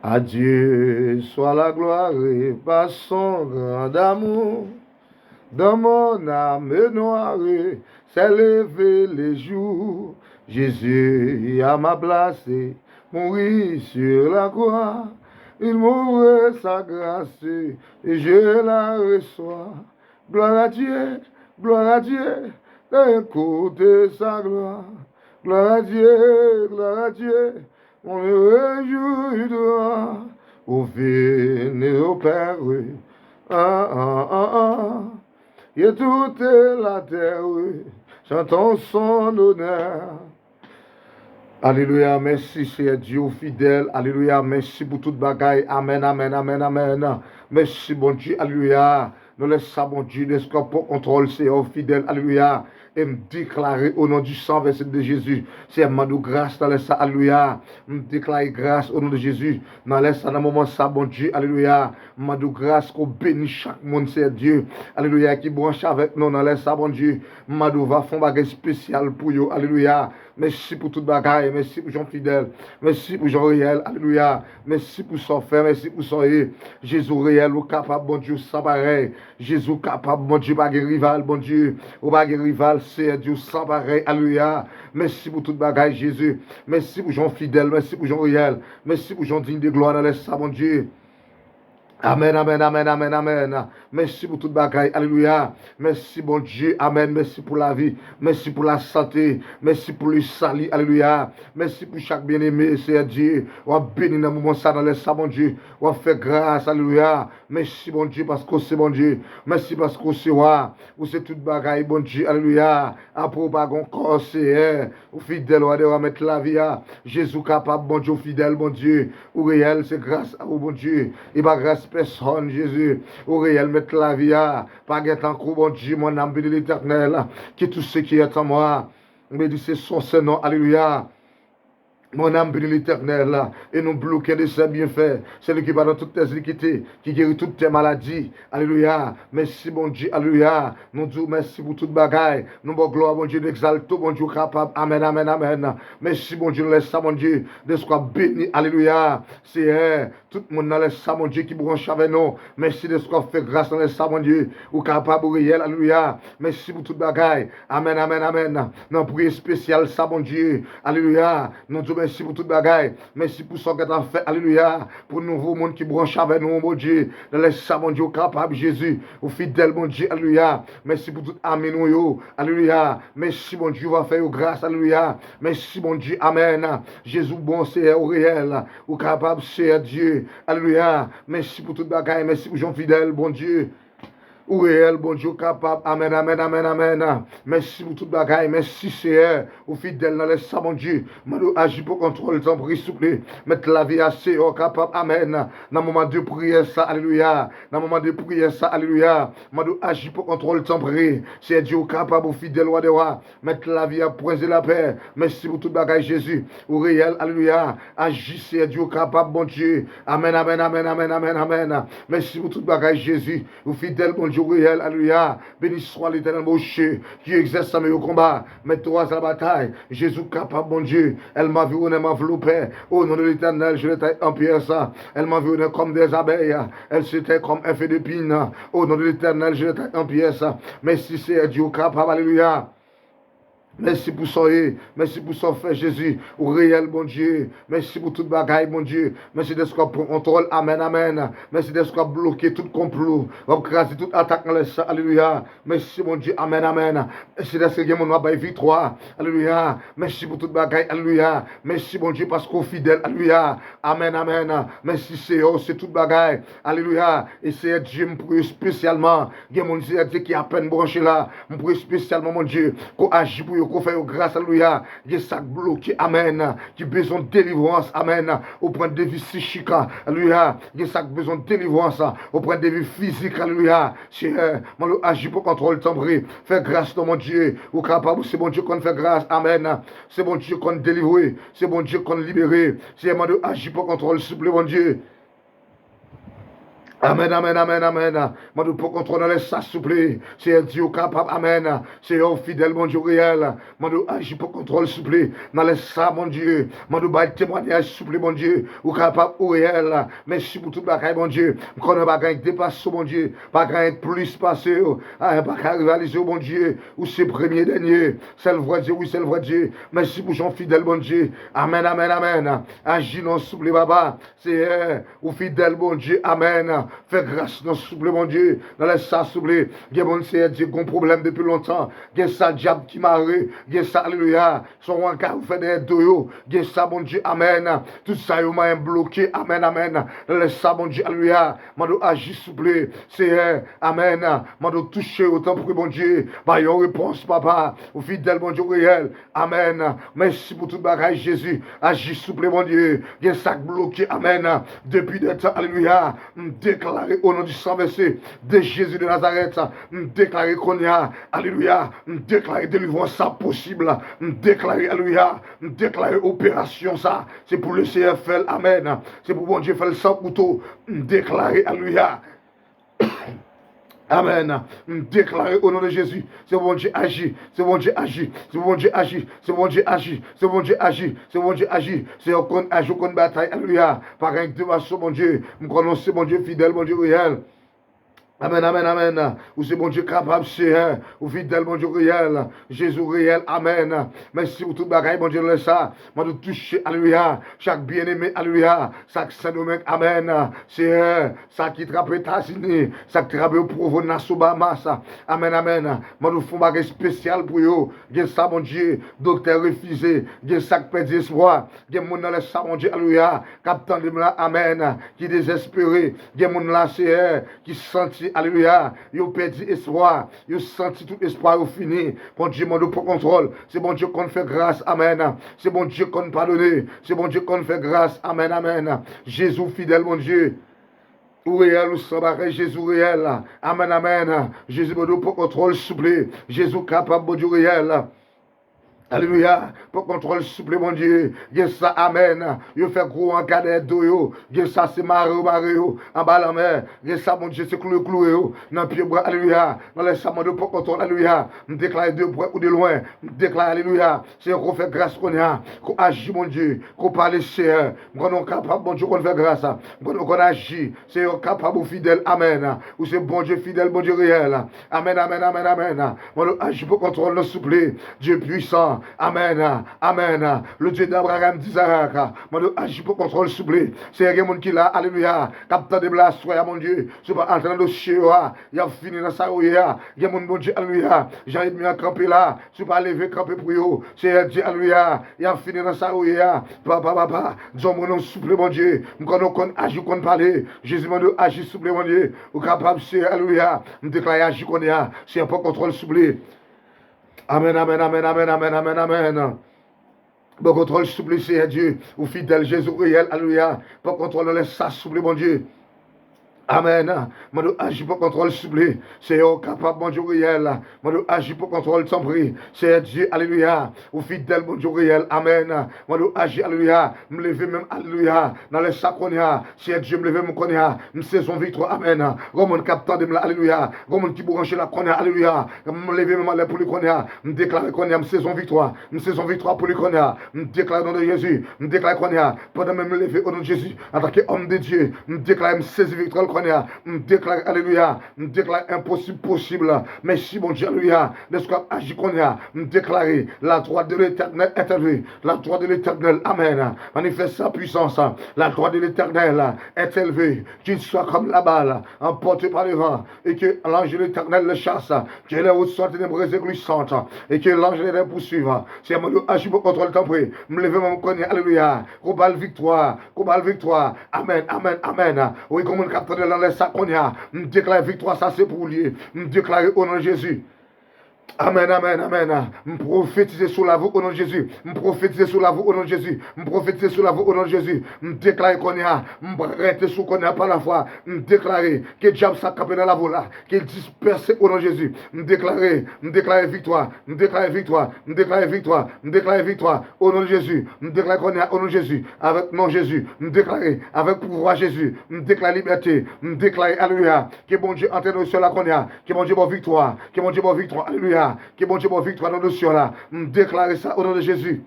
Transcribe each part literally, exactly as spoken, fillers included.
À Dieu soit la gloire par son grand amour. Dans mon âme noire s'est levé le jour. Jésus à ma place mourit sur la croix. Il m'ouvre sa grâce et je la reçois. Gloire à Dieu, gloire à Dieu, écoutez sa gloire. Gloire à Dieu, gloire à Dieu, on me réjouira. Oh, venez au Père, ah, ah, ah, ah, et toute la terre, chantons son honneur. Alelouya, mèsi Seyè Dye, ou fidèl. Alelouya, mèsi pou tout bagay. Amèn, amèn, amèn, amèn. Mèsi Bondye, alelouya. Nan lè sa, Bondye, dèske w pran kontwòl, Seyè, ou fidèl. Alelouya. E m deklare, o non di san vèse de Jezi, Seyè, m mande w gras nan lè sa, alelouya. M deklare gras, o non de Jezi, nan lè sa, nan moman sa, Bondye, alelouya. M mande w gras ke w beni chak moun, Seyè Dye, alelouya, ki branche avèk nou nan lè sa, Bondye. M mande w va fè yon bagay espesyal pou yo, alelouya. Mèsi pou tout bagay. Mèsi pou jan w fidèl. Mèsi pou jan w reyèl. Alelouya. Mèsi pou sa w fè. Mèsi pou sa w ye. Jezi, ou reyèl, ou kapab, Bondye, ou san parèy. Jezi, ou kapab, Bondye, pa gen rival, Bondye. Ou pa gen rival, Seyè Dye, ou san parèy. Alelouya. Mèsi pou tout bagay, Jezi. Mèsi pou jan w fidèl. Mèsi pou jan w reyèl. Mèsi pou jan w diy de glwa nan lè sa, Bondye. Amèn, amèn, amèn, amèn, amèn. Mèsi pou tout bagay. Alelouya. Mèsi, Bondye. Amèn. Mèsi pou lavi. Mèsi pou lasante. Mèsi pou lesali. Alelouya. Mèsi pou chak byeneme, Seyè Dye. W ap beni nan moman sa, nan lè sa, Bondye. W ap fè gras. Alelouya. Mèsi, Bondye, paske w se Bondye. Mèsi paske w se wa. Ou se tout bagay, Bondye. Alelouya. Apre w pa gen ankò, Seyè. Ou fidèl, wa dè wa, mèt lavi a. Jezi, ou kapab, Bondye, ou fidèl, Bondye. Ou reyèl, se gras a ou, Bondye. E pa gras pèsòn, Jezi. Ou reyèl, mèt lavi a. Pa gen tankou, Bondye, mon âme bénit l'Éternel. Que tout ce qui est en moi bénisse son saint nom. Alelouya. Mon âme bénit l'Éternel, et n'oublie aucun de ses bienfaits. Celui qui pardonne toutes tes iniquités, qui guérit toutes tes maladies. Alelouya. Mèsi, Bondye. Alelouya. Nou di w mèsi pou tout bagay. Nou ba w glwa, Bondye. Nou egzalte w, Bondye, ou kapab. Amèn, amèn, amèn. Mèsi, Bondye. Nou lè sa, Bondye, dèske w ap beni. Alelouya. Seyè, tout moun nan lè sa, Bondye, ki branche avè nou. Mèsi dèske w ap fè gras nan lè sa, Bondye. Ou kapab, ou reyèl. Alelouya. Mèsi pou tout bagay. Amèn, amèn, amèn. Nan priyè espesyal sa, Bondye. Alelouya. Nou di w mèsi pou tout bagay. Mèsi pou sa w gentan fè. Alelouya. Pou nouvo moun ki branche avè nou, Bondye. Nan lè sa, Bondye, ou kapab, Jezi. Ou fidèl, Bondye. Alelouya. Mèsi pou tout ami nou yo. Alelouya. Mèsi, Bondye, ou va fè yo gras. Alelouya. Mèsi, Bondye. Amèn. Jezi, ou bon, Seyè, ou reyèl. Ou kapab, Seyè Dye. Alelouya. Mèsi pou tout bagay. Mèsi pou jan w fidèl, Bondye. Ou reyèl, Bondye, ou kapab. Amèn, amèn, amèn, amèn. Mèsi pou tout bagay. Mèsi, Seyè. Ou fidèl nan lè sa, Bondye. Mande w aji pou kontwòl, tanpri, souple. Mèt lavi a, Seyè, ou kapab. Amèn. Nan moman de priyè sa, alelouya. Nan moman de priyè sa, alelouya. Mande w aji pou kontwòl, tanpri. Seyè Dye, ou kapab, ou fidèl, wa dè wa. Mèt lavi a, Prince de la paix. Mèsi pou tout bagay, Jezi. Ou reyèl, alelouya. Aji, Seyè Dye, ou kapab, Bondye. Amèn, amèn, amèn, amèn, amèn, amèn. Mèsi pou tout bagay, Jezi. Ou fidèl, Bondye, ou reyèl, alelouya. Béni soit l'Éternel, mon rocher, qui exerce mes combats. Mèt towa sa batay. Jezi, ou kapab, Bondye. Elle m'environne, elle m'enveloppe. Au nom de l'Éternel, je les taille en pièces. Elles m'environnaient comme des abeilles. Elles s'éteignent comme un feu d'épine. Au nom de l'Éternel, je les taille en pièces. Mèsi, Seyè Dye, ou kapab, alelouya. Mèsi pou sa w ye. Mèsi pou sa w fè, Jezi. Ou reyèl, Bondye. Mèsi pou tout bagay, Bondye. Mèsi dèske w ap pran kontwòl. Amèn, amèn. Mèsi dèske w ap bloke tout konplo. W ap kraze tout atak nan lè sa. Alelouya. Mèsi, Bondye. Amèn, amèn. Mèsi dèske gen moun w ap bay viktwa. Alelouya. Mèsi pou tout bagay. Alelouya. Mèsi, Bondye, paske w fidèl. Alelouya. Amèn, amèn. Mèsi, Seyè, w se tout bagay. Alelouya. E Seyè Dye, m priye espesyalman. Gen moun, Seyè Dye, ki apèn branche la. M priye espesyalman, Bondye, ke w aji pou yo, ke w fè yo gras. Alelouya. Gen sa k bloke. Amèn. Ki bezwen delivrans. Amèn. Ou pran devi sichik. Alelouya. Gen sa k bezwen delivrans. Ou pran devi fizik. Alelouya. Seyè, mande w aji pou kontwòl, tanpri. Fè gras non, Bondye. Ou kapab, ou se Bondye konn fè gras. Amèn. Se Bondye konn delivre. Se Bondye konn libere. Seyè, mande w aji pou kontwòl, souple, Bondye. Amèn, amèn, amèn, amèn. Mande w pran kontwòl nan lè sa, souple. Seyè Dye, ou kapab, amèn. Seyè, ou fidèl, Bondye, ou reyèl. Mande w aji, pran kontwòl, souple. Nan lè sa, Bondye. Mande w bay temwayaj, souple, Bondye. Ou kapab, ou reyèl. Mèsi pou tout bagay, Bondye. M konnen pa gen anyen k depase w, Bondye. Pa gen anyen k plis pase w. Anyen pa ka rivalize w, Bondye. Ou se premye, dènye. Sèl vrè Dye, wi, sèl vrè Dye. Mèsi pou jan w fidèl, Bondye. Amèn, amèn, amèn. Aji non, souple, papa. Seyè, ou fidèl, Bondye. Amèn. Fè gras non, souple, Bondye. Nan lè sa, souple. Gen moun, Seyè Dye, gon pwoblèm depi lontan. Gen sa dyab ki mare. Gen sa, alelouya. Se yon anka ou fè dèyè do yo. Gen sa, Bondye. Amèn. Tout sa yo manyen bloke. Amèn, amèn. Nan lè sa, Bondye. Alelouya. Mande w aji, souple. Seyè. Amèn. Mande w touche yo, tanpri, Bondye. Ba yo yon repons, papa. Ou fidèl, Bondye, ou reyèl. Amèn. Mèsi pou tout bagay, Jezi. Aji, souple, Bondye. Gen sa k bloke, amèn. Depi de tan, alelouya. M deklare, o non di san vèse de Jezi de Nazarèt, m deklare kounye a, alelouya. M deklare delivrans sa posib. M deklare, alelouya. M deklare operasyon sa. Se pou Leseyè fè l, amèn. Se pou Bondye fè l san kouto. M deklare, alelouya. Amèn. M deklare o non de Jezi, se Bondye aji, se Bondye aji, se Bondye aji, se Bondye aji, se Bondye aji, se Bondye aji. Seyè, ou konn aji, ou konn batay, alelouya. Pa gen anyen k depase w, Bondye. M konnen w se Bondye fidèl, Bondye reyèl. Amèn, amèn, amèn. Ou se Bondye kapab, Seyè. Ou fidèl, Bondye reyèl. Jezi, ou reyèl, amèn. Mèsi pou tout bagay, Bondye, nan lè sa. Mande w touche, alelouya. Chak byeneme, alelouya. Sa k Sendomeng, amèn. Seyè, sa ki trape Etazini, sa k trape Pwovò, Naso, Bahamas. Amèn, amèn. Mande w fè yon bagay espesyal pou yo. Gen sa, Bondye, doktè refize. Gen sa k pèdi espwa. Gen moun nan lè sa, Bondye, alelouya, k ap tande m la, amèn, ki dezespere. Gen moun la, Seyè, ki santi, alelouya, yo pèdi espwa. Yo santi tout espwa yo fini. Bondye, mande w pran kontwòl. Se Bondye k konn fè gras, amèn. Se Bondye k konn padone. Se Bondye k konn fè gras, amèn, amèn. Jezi, ou fidèl, Bondye. Ou reyèl, ou san parèy, Jezi, ou reyèl. Amèn, amèn. Jezi, mande w pran kontwòl, souple. Jezi, ou kapab, Bondye, ou reyèl. Alelouya. Pran kontwòl, souple, Bondye. Gen sa, amèn. Yo fè gwo anka dèyè do yo. Gen sa, se mare yo mare yo anba lanmè. Gen sa, Bondye, se klouwe yo klouwe yo nan pyebwa. Alelouya. Nan lè sa, mande w pran kontwòl. Alelouya. M deklare de prè ou de lwen. M deklare, alelouya. Seyè, ko fè gras kounye a. Ko aji, Bondye. Ko pale, Seyè. M konnen w kapab, Bondye, w konn fè gras. M konnen w konn aji. Seyè, w kapab, ou fidèl. Amèn. Ou se Bondye fidèl, Bondye reyèl. Amèn, amèn, amèn, amèn. Mande w aji, pran kontwòl nan, souple. Dye pwisan. Amèn. Amèn. Le Dieu d'Abraham, d'Isaac. Mande w aji, pran kontwòl, souple. Seyè, gen moun ki la, alelouya, k ap tande m la aswè a, Bondye. Si w pa antre nan dosye yo a, y ap fini nan sa yo ye a. Gen moun, Bondye, alelouya, jan ènmi an kanpe la, si w pa leve kanpe pou yo, Seyè Dye, alelouya, y ap fini nan sa yo ye a. Papa, papa, di yon mo non, souple, Bondye. M konnen w konn aji, w konn pale. Jezi, mande w aji, souple, Bondye. Ou kapab, Seyè, alelouya. M deklare aji kounye a. Seyè, pran kontwòl, souple. Amèn, amèn, amèn, amèn, amèn, amèn, amèn. Pran kontwòl, souple, Seyè Dye. Ou fidèl, Jezi, ou reyèl, alelouya. Pran kontwòl nan lè sa, souple, Bondye. Amèn. Mande w aji, pran kontwòl, souple. Seyè, ou kapab, Bondye, ou reyèl. Mande w aji, pran kontwòl, tanpri. Seyè Dye, alelouya. Ou fidèl, Bondye, ou reyèl. Amèn. Mande w aji, alelouya. M leve men m, alelouya. Nan lè sa kounye a, Seyè Dye, m leve men m kounye a. M sezi yon viktwa, amèn. Gon moun k ap tande m la, alelouya. Gon moun ki branche la kounye a, alelouya. M leve men m anlè pou li kounye a. M deklare kounye a, m sezi yon viktwa. M sezi yon viktwa pou li kounye a. M deklare o non de Jezi. M deklare kounye a. Pandan men m leve o non de Jezi, antanke òm de Dye, m deklare m sezi viktwa l kounye a. M deklare, alelouya. M deklare enposib posib. Mèsi, Bondye, alelouya. Dèske w ap aji kounye a. M deklare, la droite de l'Éternel est élevée. La droite de l'Éternel, amèn. Manifeste sa puissance. La droite de l'Éternel est élevée. Qu'il soit comme la balle emportée par le vent, et que l'ange de l'Éternel le chasse, que les routes soient ténébreuses et glissantes, et que l'ange de l'Éternel poursuive. Seyè, mande w aji, pran kontwòl, tanpri. M leve men m kounye a, alelouya. Ko ba l viktwa, ko ba l viktwa. Amèn, amèn, amèn. Wi, gon moun k ap tande l nan lè sa kounye a. M deklare viktwa sa se pou ou l ye. M deklare o non de Jezi. Amèn, amèn, amèn. M pwofetize sou lavi w o non de Jezi. M pwofetize sou lavi w o non de Jezi. M pwofetize sou lavi w o non de Jezi. M deklare kounye a, m rete sou kounye a pa lafwa. M deklare ke dyab sa k kanpe nan lavi w la, ke l dispèse o non de Jezi. M deklare, m deklare viktwa. M deklare viktwa. M deklare viktwa. M deklare viktwa o non de Jezi. M deklare kounye a o non de Jezi. Avèk non Jezi. M deklare avèk pouvwa Jezi. M deklare libète. M deklare alelouya. Ke Bondye antre nan sèl la kounye a. Ke Bondye ba w viktwa. Ke Bondye ba w viktwa. Alelouya. Ke Bondye ba w viktwa nan dosye w la. M deklare sa o non de Jezi.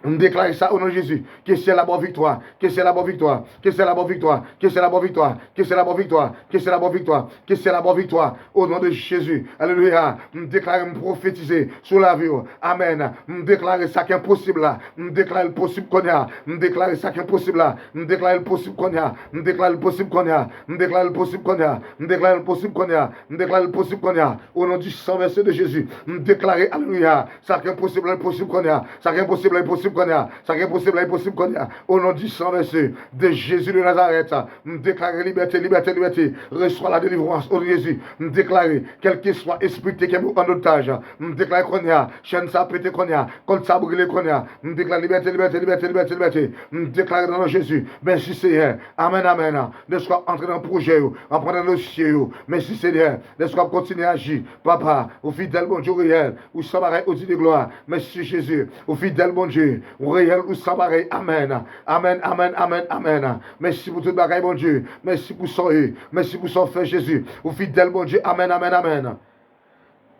M deklare sa o non de Jezi. Ke syèl la ba w viktwa. Ke syèl la ba w viktwa. Ke syèl la ba w viktwa. Ke syèl la ba w viktwa. Ke syèl la ba w viktwa. Ke syèl la ba w viktwa. Ke syèl la ba w viktwa. O non de Jezi. Alelouya. M deklare, m pwofetize sou lavi w. Amèn. M deklare sa ki enposib la. M deklare l posib kounye a. M deklare sa ki enposib la. M deklare l posib kounye a. M deklare l posib kounye a. M deklare l posib kounye a. M deklare l posib kounye a. M deklare l posib kounye a. O non di san vèse de Jezi. M deklare, alelouya. Sa ki enposib la, li posib kounye a. Sa ki enposib la, li posib kounye a. Sa ki enposib la, li posib kounye a. O non di san vèse de Jezi de Nazarèt, m deklare libète, libète, libète. Resevwa la delivrans o non de Jezi. M deklare, kèlkeswa espri ki te kenbe w an otaj, m deklare kounye a, chèn sa pete kounye a, kòd sa brile kounye a. M deklare libète, libète, libète, libète, libète. M deklare nan non Jezi. Mèsi Seyè. Amèn, amèn. Dèske w ap antre nan pwojè yo, w ap antre nan dosye yo. Mèsi Seyè. Dèske w ap kontinye aji. Papa, ou fidèl, Bondye, ou reyèl. Ou san parèy, ou digne de glwa. Mèsi Jezi. Ou fidèl, Bondye. Ou reyèl, ou san parèy. Amèn. Amèn, amèn, amèn, amèn. Mèsi pou tout bagay, Bondye. Mèsi pou sa w ye. Mèsi pou sa w fè, Jezi. Ou fidèl, Bondye. Amèn, amèn, amèn.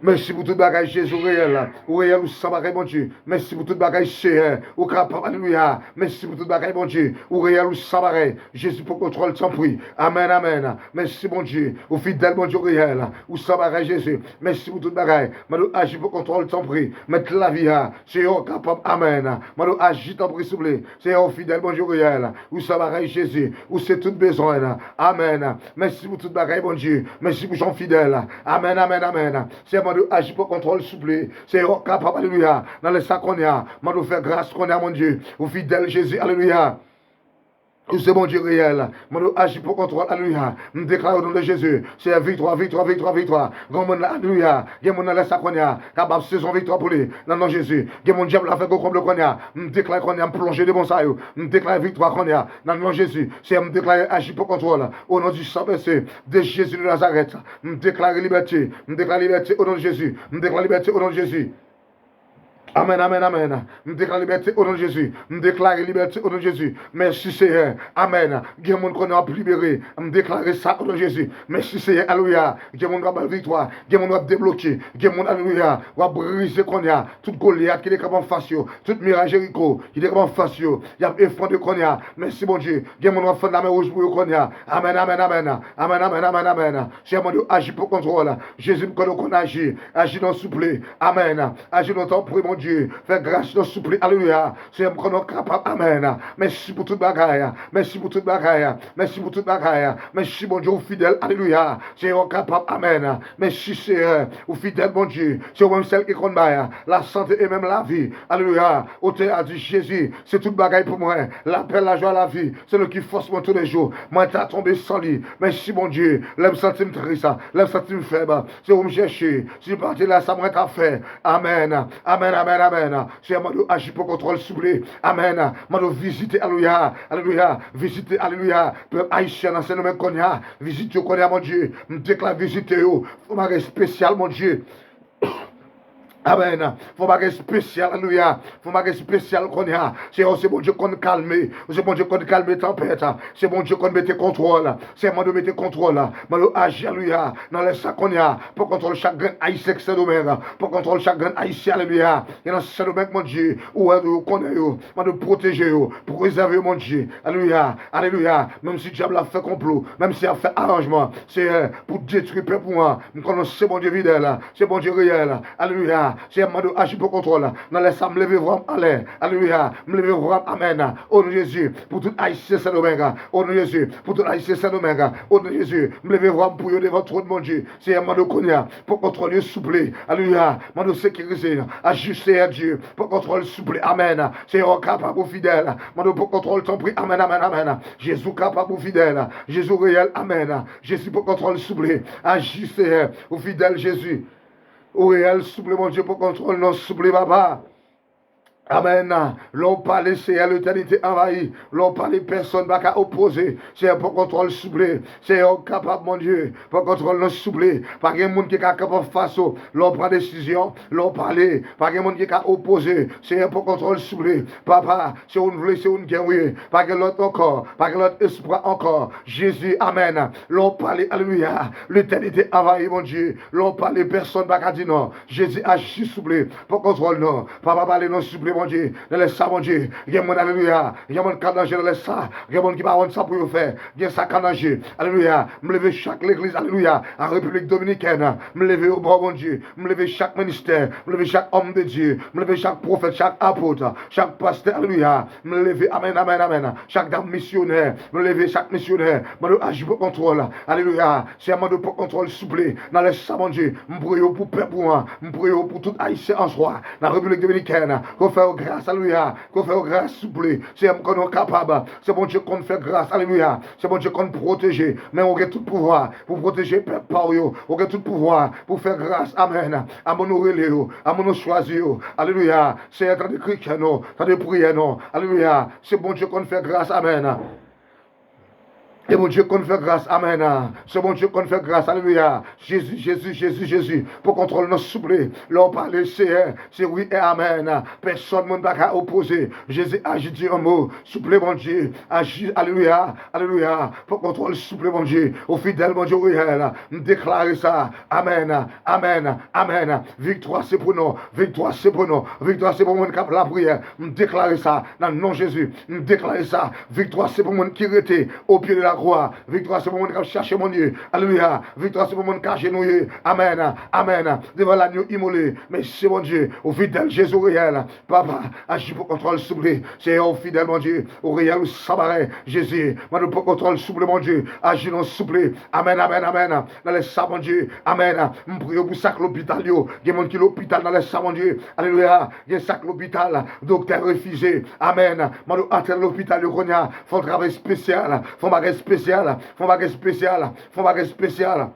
Mèsi pou tout bagay, Jezi, ou reyèl. Ou reyèl, ou san bagay, Bondye. Mèsi pou tout bagay, Seyè. Ou kapab, alelouya. Mèsi pou tout bagay, Bondye. Ou reyèl, ou san bagay. Jezi, pran kontwòl, tanpri. Amèn, amèn. Mèsi, Bondye. Ou fidèl, Bondye, ou reyèl. Ou san bagay, Jezi. Mèsi pou tout bagay. Mande w aji, pran kontwòl, tanpri. Mèt lavi a. Seyè, ou kapab. Amèn. Mande w aji, tanpri, souple. Seyè, ou fidèl, Bondye, ou reyèl. Ou san bagay, Jezi. Ou se tout bezwen. Amèn. Mèsi pou tout bagay, Bondye. Mèsi pou jan w fidèl. Amèn, amèn, amèn. Seyè, mande w aji, pran kontwòl, souple. Seyè, ou kapab, alelouya. Nan lè sa kounye a, mande w fè gras kounye a, Bondye. Ou fidèl, Jezi, alelouya. Ou se Bondye reyèl. Mande w aji, pran kontwòl, alelouya. M deklare o non de Jezi. Seyè, viktwa, viktwa, viktwa, viktwa. Gen moun la, alelouya. Gen moun nan lè sa kounye a, k ap ap sezon viktwa pou li. Nan non Jezi. Gen moun dyab la fè gwo konble kounye a. M deklare kounye a, m plonje demon sa yo. M deklare viktwa kounye a. Nan non Jezi. Seyè, m deklare aji, pran kontwòl. O non di san vèse de Jezi de Nazarèt. M deklare libète. M deklare libète o non de Jezi. M deklare libète o non de Jezi. Amèn, amèn, amèn. M deklare libète o non de Jezi. M deklare libète o non de Jezi. Mèsi, Seyè. Amèn. Gen moun kounye a w ap libere. M deklare sa o non de Jezi. Mèsi, Seyè. Alelouya. Gen moun w ap ba l viktwa. Gen moun w ap debloke. Gen moun, alelouya, w ap brize kounye a. Tout Golyat ki te kanpe anfas yo. Tout miray Jeriko ki te kanpe anfas yo. Y ap efondre kounye a. Mèsi, Bondye. Gen moun w ap fè lanmè wouj pou yo kounye a. Amèn, amèn, amèn. Amèn, amèn, amèn, amèn. Seyè, mande w aji, pran kontwòl. Jezi, m konnen w konn aji. Aji non, souple. Amèn. Aji non, tanpri, Bondye. Fè gras non, souple. Alelouya. Seyè, m konnen w kapab. Amèn. Mèsi pou tout bagay. Mèsi pou tout bagay. Mèsi pou tout bagay. Mèsi, Bondye, ou fidèl. Alelouya. Seyè, ou kapab. Amèn. Mèsi, Seyè. Ou fidèl, Bondye. Se ou menm sèl ki konn bay lasante e menm lavi. Alelouya. Otè a di, Jezi, se tout bagay pou mwen. Lapè, lajwa, lavi. Se li ki fòs mwen toulejou. Mwen ta tonbe san li. Mèsi, Bondye. Lè m santi m tris, lè m santi m fèb, se ou m chèche. Si l pa te la, sa mwen ta fè. Amèn. Amèn, amèn, amèn. Seyè, mande w aji, pran kontwòl, souple. Amèn. Mande w vizite, alelouya, alelouya. Vizite, alelouya, pèp ayisyen nan Sendomeng kounye a. Vizite yo kounye a, Bondye. M deklare vizite yo. Fè yon bagay espesyal, Bondye. Amèn. Fè yon bagay espesyal, alelouya. Fè yon bagay espesyal kounye a. Seyè, ou se Bondye konn kalme. Ou se Bondye konn kalme tanpèt. Se Bondye konn mete kontwòl. Seyè, mande w mete kontwòl. Mande w aji, alelouya. Nan lè sa kounye a, pran kontwòl chak grenn ayisyen ki Sendomeng. Pran kontwòl chak grenn ayisyen, alelouya. Ki nan Sendomeng, Bondye. Ou wè yo, ou konnen yo. Mande w pwoteje yo. Prezève yo, Bondye. Alelouya. Alelouya. Menm si dyab la ap fè konplo. Menm si y ap fè aranjman. Seyè, pou detwi pèp ou an. M konnen se Bondye fidèl. Se Bondye reyèl. Alelouya. Seyè, m mande w aji, pran kontwòl. Nan lè sa, m leve vwa m anlè. Alelouya. M leve vwa m, amèn. O non de Jezi, pou tout ayisyen Sendomeng. O non de Jezi, pou tout ayisyen Sendomeng. O non de Jezi, m leve vwa m pou yo devan twòn Bondye. Seyè, m mande w kounye a, pran kontwòl yo, souple. Alelouya. Mande w sekirize. Aji, Seyè Dye. Pran kontwòl, souple. Amèn. Seyè, ou kapab, ou fidèl. Mande w pran kontwòl, tanpri. Amèn, amèn, amèn. Jezi, ou kapab, ou fidèl. Jezi, ou reyèl. Amèn. Jezi, pran kontwòl, souple. Aji, Seyè. Ou fidèl, Jezi. Ou reyèl, souple, Bondye, pran kontwòl non, souple, papa. Amèn. Lè w pale, Seyè, letènite anvayi. Lè w pale, pèsonn pa ka opoze. Seyè, pran kontwòl, souple. Seyè, ou kapab, Bondye. Pran kontwòl non, souple. Pa gen moun ki ka kanpe anfas ou. Lè w pran desizyon, lè w pale, pa gen moun ki ka opoze. Seyè, pran kontwòl, souple. Papa, se ou n vle, se ou n gen, wi. Pa gen lòt ankò. Pa gen lòt espwa ankò. Jezi, amèn. Lè w pale, alelouya, letènite anvayi, Bondye. Lè w pale, pèsonn pa ka di non. Jezi, aji, souple. Pran kontwòl non. Papa, pale non, souple, Bondye. Nan lè sa, Bondye, gen moun, alelouya, gen moun k an danje nan lè sa. Gen moun ki pa konn sa pou yo fè. Gen sa k an danje. Alelouya. M leve chak legliz, alelouya, an Repiblik Dominikèn. M leve yo ba w, Bondye. M leve chak ministè. M leve chak òm de Dye. M leve chak pwofèt, chak apot, chak pastè, alelouya. M leve, amèn, amèn, amèn, chak dam misyonè. M leve chak misyonè. Mande w aji, pran kontwòl. Alelouya. Seyè, mande w pran kontwòl, souple. Nan lè sa, Bondye, m priye w pou pèp ou an. M priye w pou tout Ayisyen an swa. Nan Repiblik Dominikèn, ke w fè yo gras, alelouya. Ke w fè yo gras, souple. Seyè, m konnen w kapab. Se Bondye k konn fè gras, alelouya. Se Bondye k konn pwoteje. Men ou gen tout pouvwa pou pwoteje pèp pa w yo. Ou gen tout pouvwa pou fè gras. Amèn. A moun ou rele yo. A moun ou chwazi yo. Alelouya. Seyè, tande kri kè nou. Tande priyè nou. Alelouya. Se Bondye k konn fè gras. Amèn. E Bondye konn fè gras, amèn. Se Bondye konn fè gras, alelouya. Jezi, Jezi, Jezi, Jezi. Pran kontwòl non, souple. Lè w pale, Seyè, se wi e amèn. Pèsonn moun pa ka opoze. Jezi, aji, di yon mo. Souple, Bondye, aji, alelouya, alelouya. Pran kontwòl, souple, Bondye. Ou fidèl, Bondye, ou reyèl. M deklare sa. Amèn, amèn, amèn. Viktwa se pou nou. Viktwa se pou nou. Viktwa se pou moun k ap lapriyè. M deklare sa nan non Jezi. M deklare sa. Viktwa se pou moun ki rete o pye de la kwa. Viktwa se pou moun k ap chache Bondye. Alelouya. Viktwa se pou moun k ajenouye. Amèn. Amèn. Devan lagno imole. Mèsi Bondye. Ou fidèl, Jezi, ou reyèl. Papa, aji, pran kontwòl, souple. Seyè, ou fidèl, Bondye. Ou reyèl, ou san parèy. Jezi, mande w pran kontwòl, souple, Bondye. Aji non, souple. Amèn, amèn, amèn. Nan lè sa, Bondye. Amèn. M priye w pou sa k lopital yo. Gen moun ki lopital nan lè sa, Bondye. Alelouya. Gen sa k lopital. Doktè refize. Amèn. Mande w antre nan lopital yo kounye a. Fè yon travay espesyal. Fè yon bagay espesyal. Fè yon bagay espesyal. Fè yon bagay espesyal.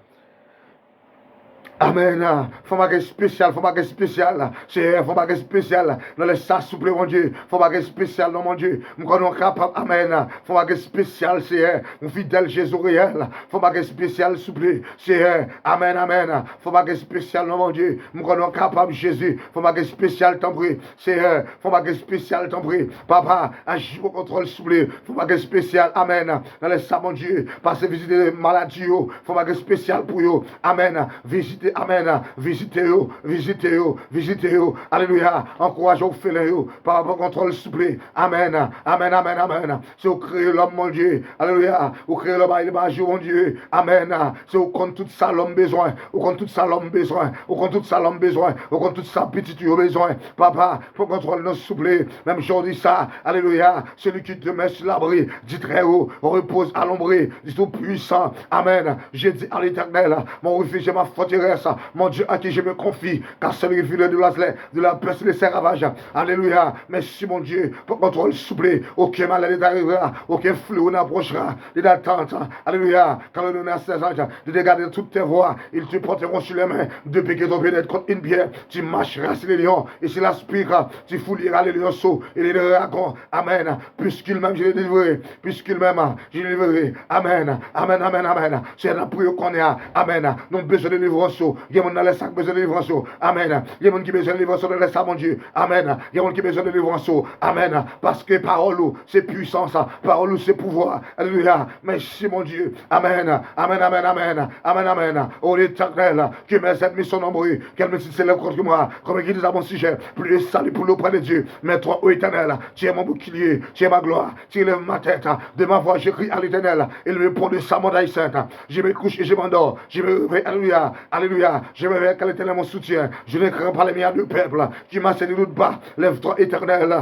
Amèn. Fè yon bagay espesyal, fè yon bagay espesyal. Seyè, fè yon bagay espesyal. Nan lè sa, souple, Bondye. Fè yon bagay espesyal, non, Bondye. M konnen w kapab. Amèn. Fè yon bagay espesyal, Seyè. Ou fidèl, Jezi, ou reyèl. Fè yon bagay espesyal, souple. Seyè, amèn, amèn. Fè yon bagay espesyal, non, Bondye. M konnen w kapab, Jezi. Fè yon bagay espesyal, tanpri. Seyè, fè yon bagay espesyal, tanpri. Papa, aji, pran kontwòl, souple. Fè yon bagay espesyal, amèn. Nan lè sa, Bondye, pase vizite maladi yo. Fè yon bagay espesyal pou yo. Amèn. Vizite, amèn. Vizite yo, vizite yo, vizite yo. Alelouya. Ankouraje òfelen yo. Papa, pran kontwòl, souple. Amèn. Amèn, amèn, amèn. Se ou kreye lòm, Bondye. Alelouya. Ou kreye lòm a imaj ou, Bondye. Amèn. Se ou konn tout sa lòm bezwen. Ou konn tout sa lòm bezwen. Ou konn tout sa lòm bezwen. Ou konn tout sa pitit ou yo bezwen. Papa, pran kontwòl non, souple. Menm jan w di sa. Alelouya. Celui qui demeure sur l'abri du Très-Haut repose à l'ombre du Tout-Puissant. Amèn. Je dis à l'Éternel, mon refuge et ma forteresse, mon Dieu à qui je me confie, car c'est lui qui vire de la, de la peste et de ses ravages. Alelouya. Mèsi, Bondye. Pran kontwòl, souple. Aucun malheur ne t'arrivera, aucun fléau n'approchera de ta tente. Alelouya. Car il ordonne à ses anges de te garder dans toutes tes voies. Ils te porteront sur leurs mains, de peur que ton pied n'heurte contre une pierre. Tu marcheras sur les lions et sur la serpillière. Tu foulieras les lionceaux et les dragons. Amèn. Puisqu'il m'aime, je le délivrerai. Puisqu'il m'aime, je le délivrerai. Amèn. Amèn, amèn, amèn. Seyè, n ap priye kounye a. Amèn. Nou bezwen delivrans ou. Gen moun nan lè sa k bezwen delivrans ou. Amèn. Gen moun ki bezwen delivrans ou nan lè sa, Bondye. Amèn. Gen moun ki bezwen delivrans ou. Amèn. Paske pawòl ou se pwisans. Pawòl ou se pouvwa. Alelouya. Mèsi, Bondye. Amèn. Amèn, amèn, amèn. Amèn, amèn. Ô l'Éternel, que mes ennemis sont nombreux, qu'elles multiples s'élèvent contre moi, comme écrit à mon sujet. Plus de salut pour lui auprès de Dieu. Mais toi, ô Éternel, tu es mon bouclier, tu es ma gloire, tu élèves ma tête. De ma voix, je crie à l'Éternel, il me répond de sa montagne sainte. Je me couche et je m'endors, je me réveille, alléluia, alléluia. Je me réveille car l'Éternel est mon soutien. Je ne crains pas les milliards de peuples qui m'assaillent, ne doute pas. Lève-toi, Éternel.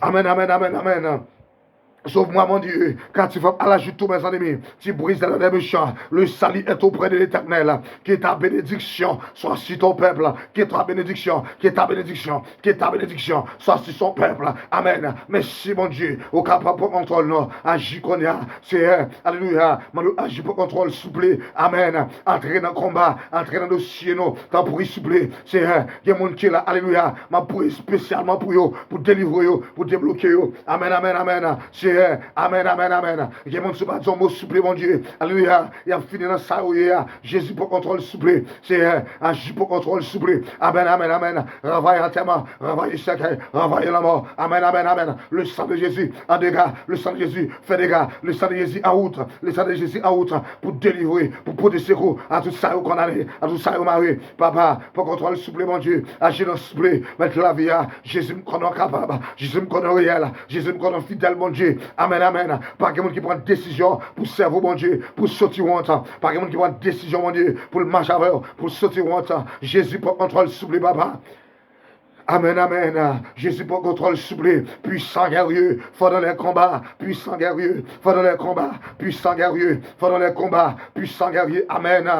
Amèn, amèn, amèn, amèn. Sauve-moi, mon Dieu, car tu frappes à la joue tous mes ennemis, tu brises les dents des méchants. Le salut est auprès de l'Éternel. Que ta bénédiction soit sur ton peuple. Que ta bénédiction, que ta bénédiction, que ta bénédiction soit sur son peuple. Amen. Mèsi, Bondye. Ou kapab pran kontwòl nou. Aji kounye a, Seyè. Alelouya. Mande w aji pran kontwòl, souple. Amen. Antre nan konba. Antre nan dosye nou. Tanpri, souple. Seyè, gen moun ki la. Alelouya. M ap priye espesyalman pou yo, pou delivre yo, pou debloke yo. Amen, amen, amen. Seyè, amen, amen, amen. Gen moun sou pa di yon mo souple, Bondye. Alelouya. Y ap fini nan sa yo ye a. Jezi pran kontwòl, souple. Seyè, aji pran kontwòl, souple. Amen, amen, amen. Ranvaye antèman, ranvaye sèkèy, ranvaye lanmò. Amen, amen, amen. Le sang de Jésus en dégâts, le sang de Jésus fait dégâts, le sang de Jésus en route, le sang de Jésus en route pou delivre, pou pote sekou a tout sa yo kondane, a tout sa yo mare. Papa, pran kontwòl, souple, Bondye. Aji nan souple, mèt lavi a. Jezi, m konnen w kapab. Jezi, m konnen w reyèl. Jezi, m konnen w fidèl, Bondye. Amen, amen. Pa gen moun ki pran desizyon pou sèvi w, Bondye, pou soti wont. Pa gen moun ki pran desizyon, Bondye, pou l mache avè w, pou l soti wont. Jezi, pran kontwòl, souple, papa. Amen, amen. Jezi, pran kontwòl, souple. Puissant guerrier, fort dans les combats. Puissant guerrier, fort dans les combats. Puissant guerrier, fort dans les combats. Puissant guerrier, amen.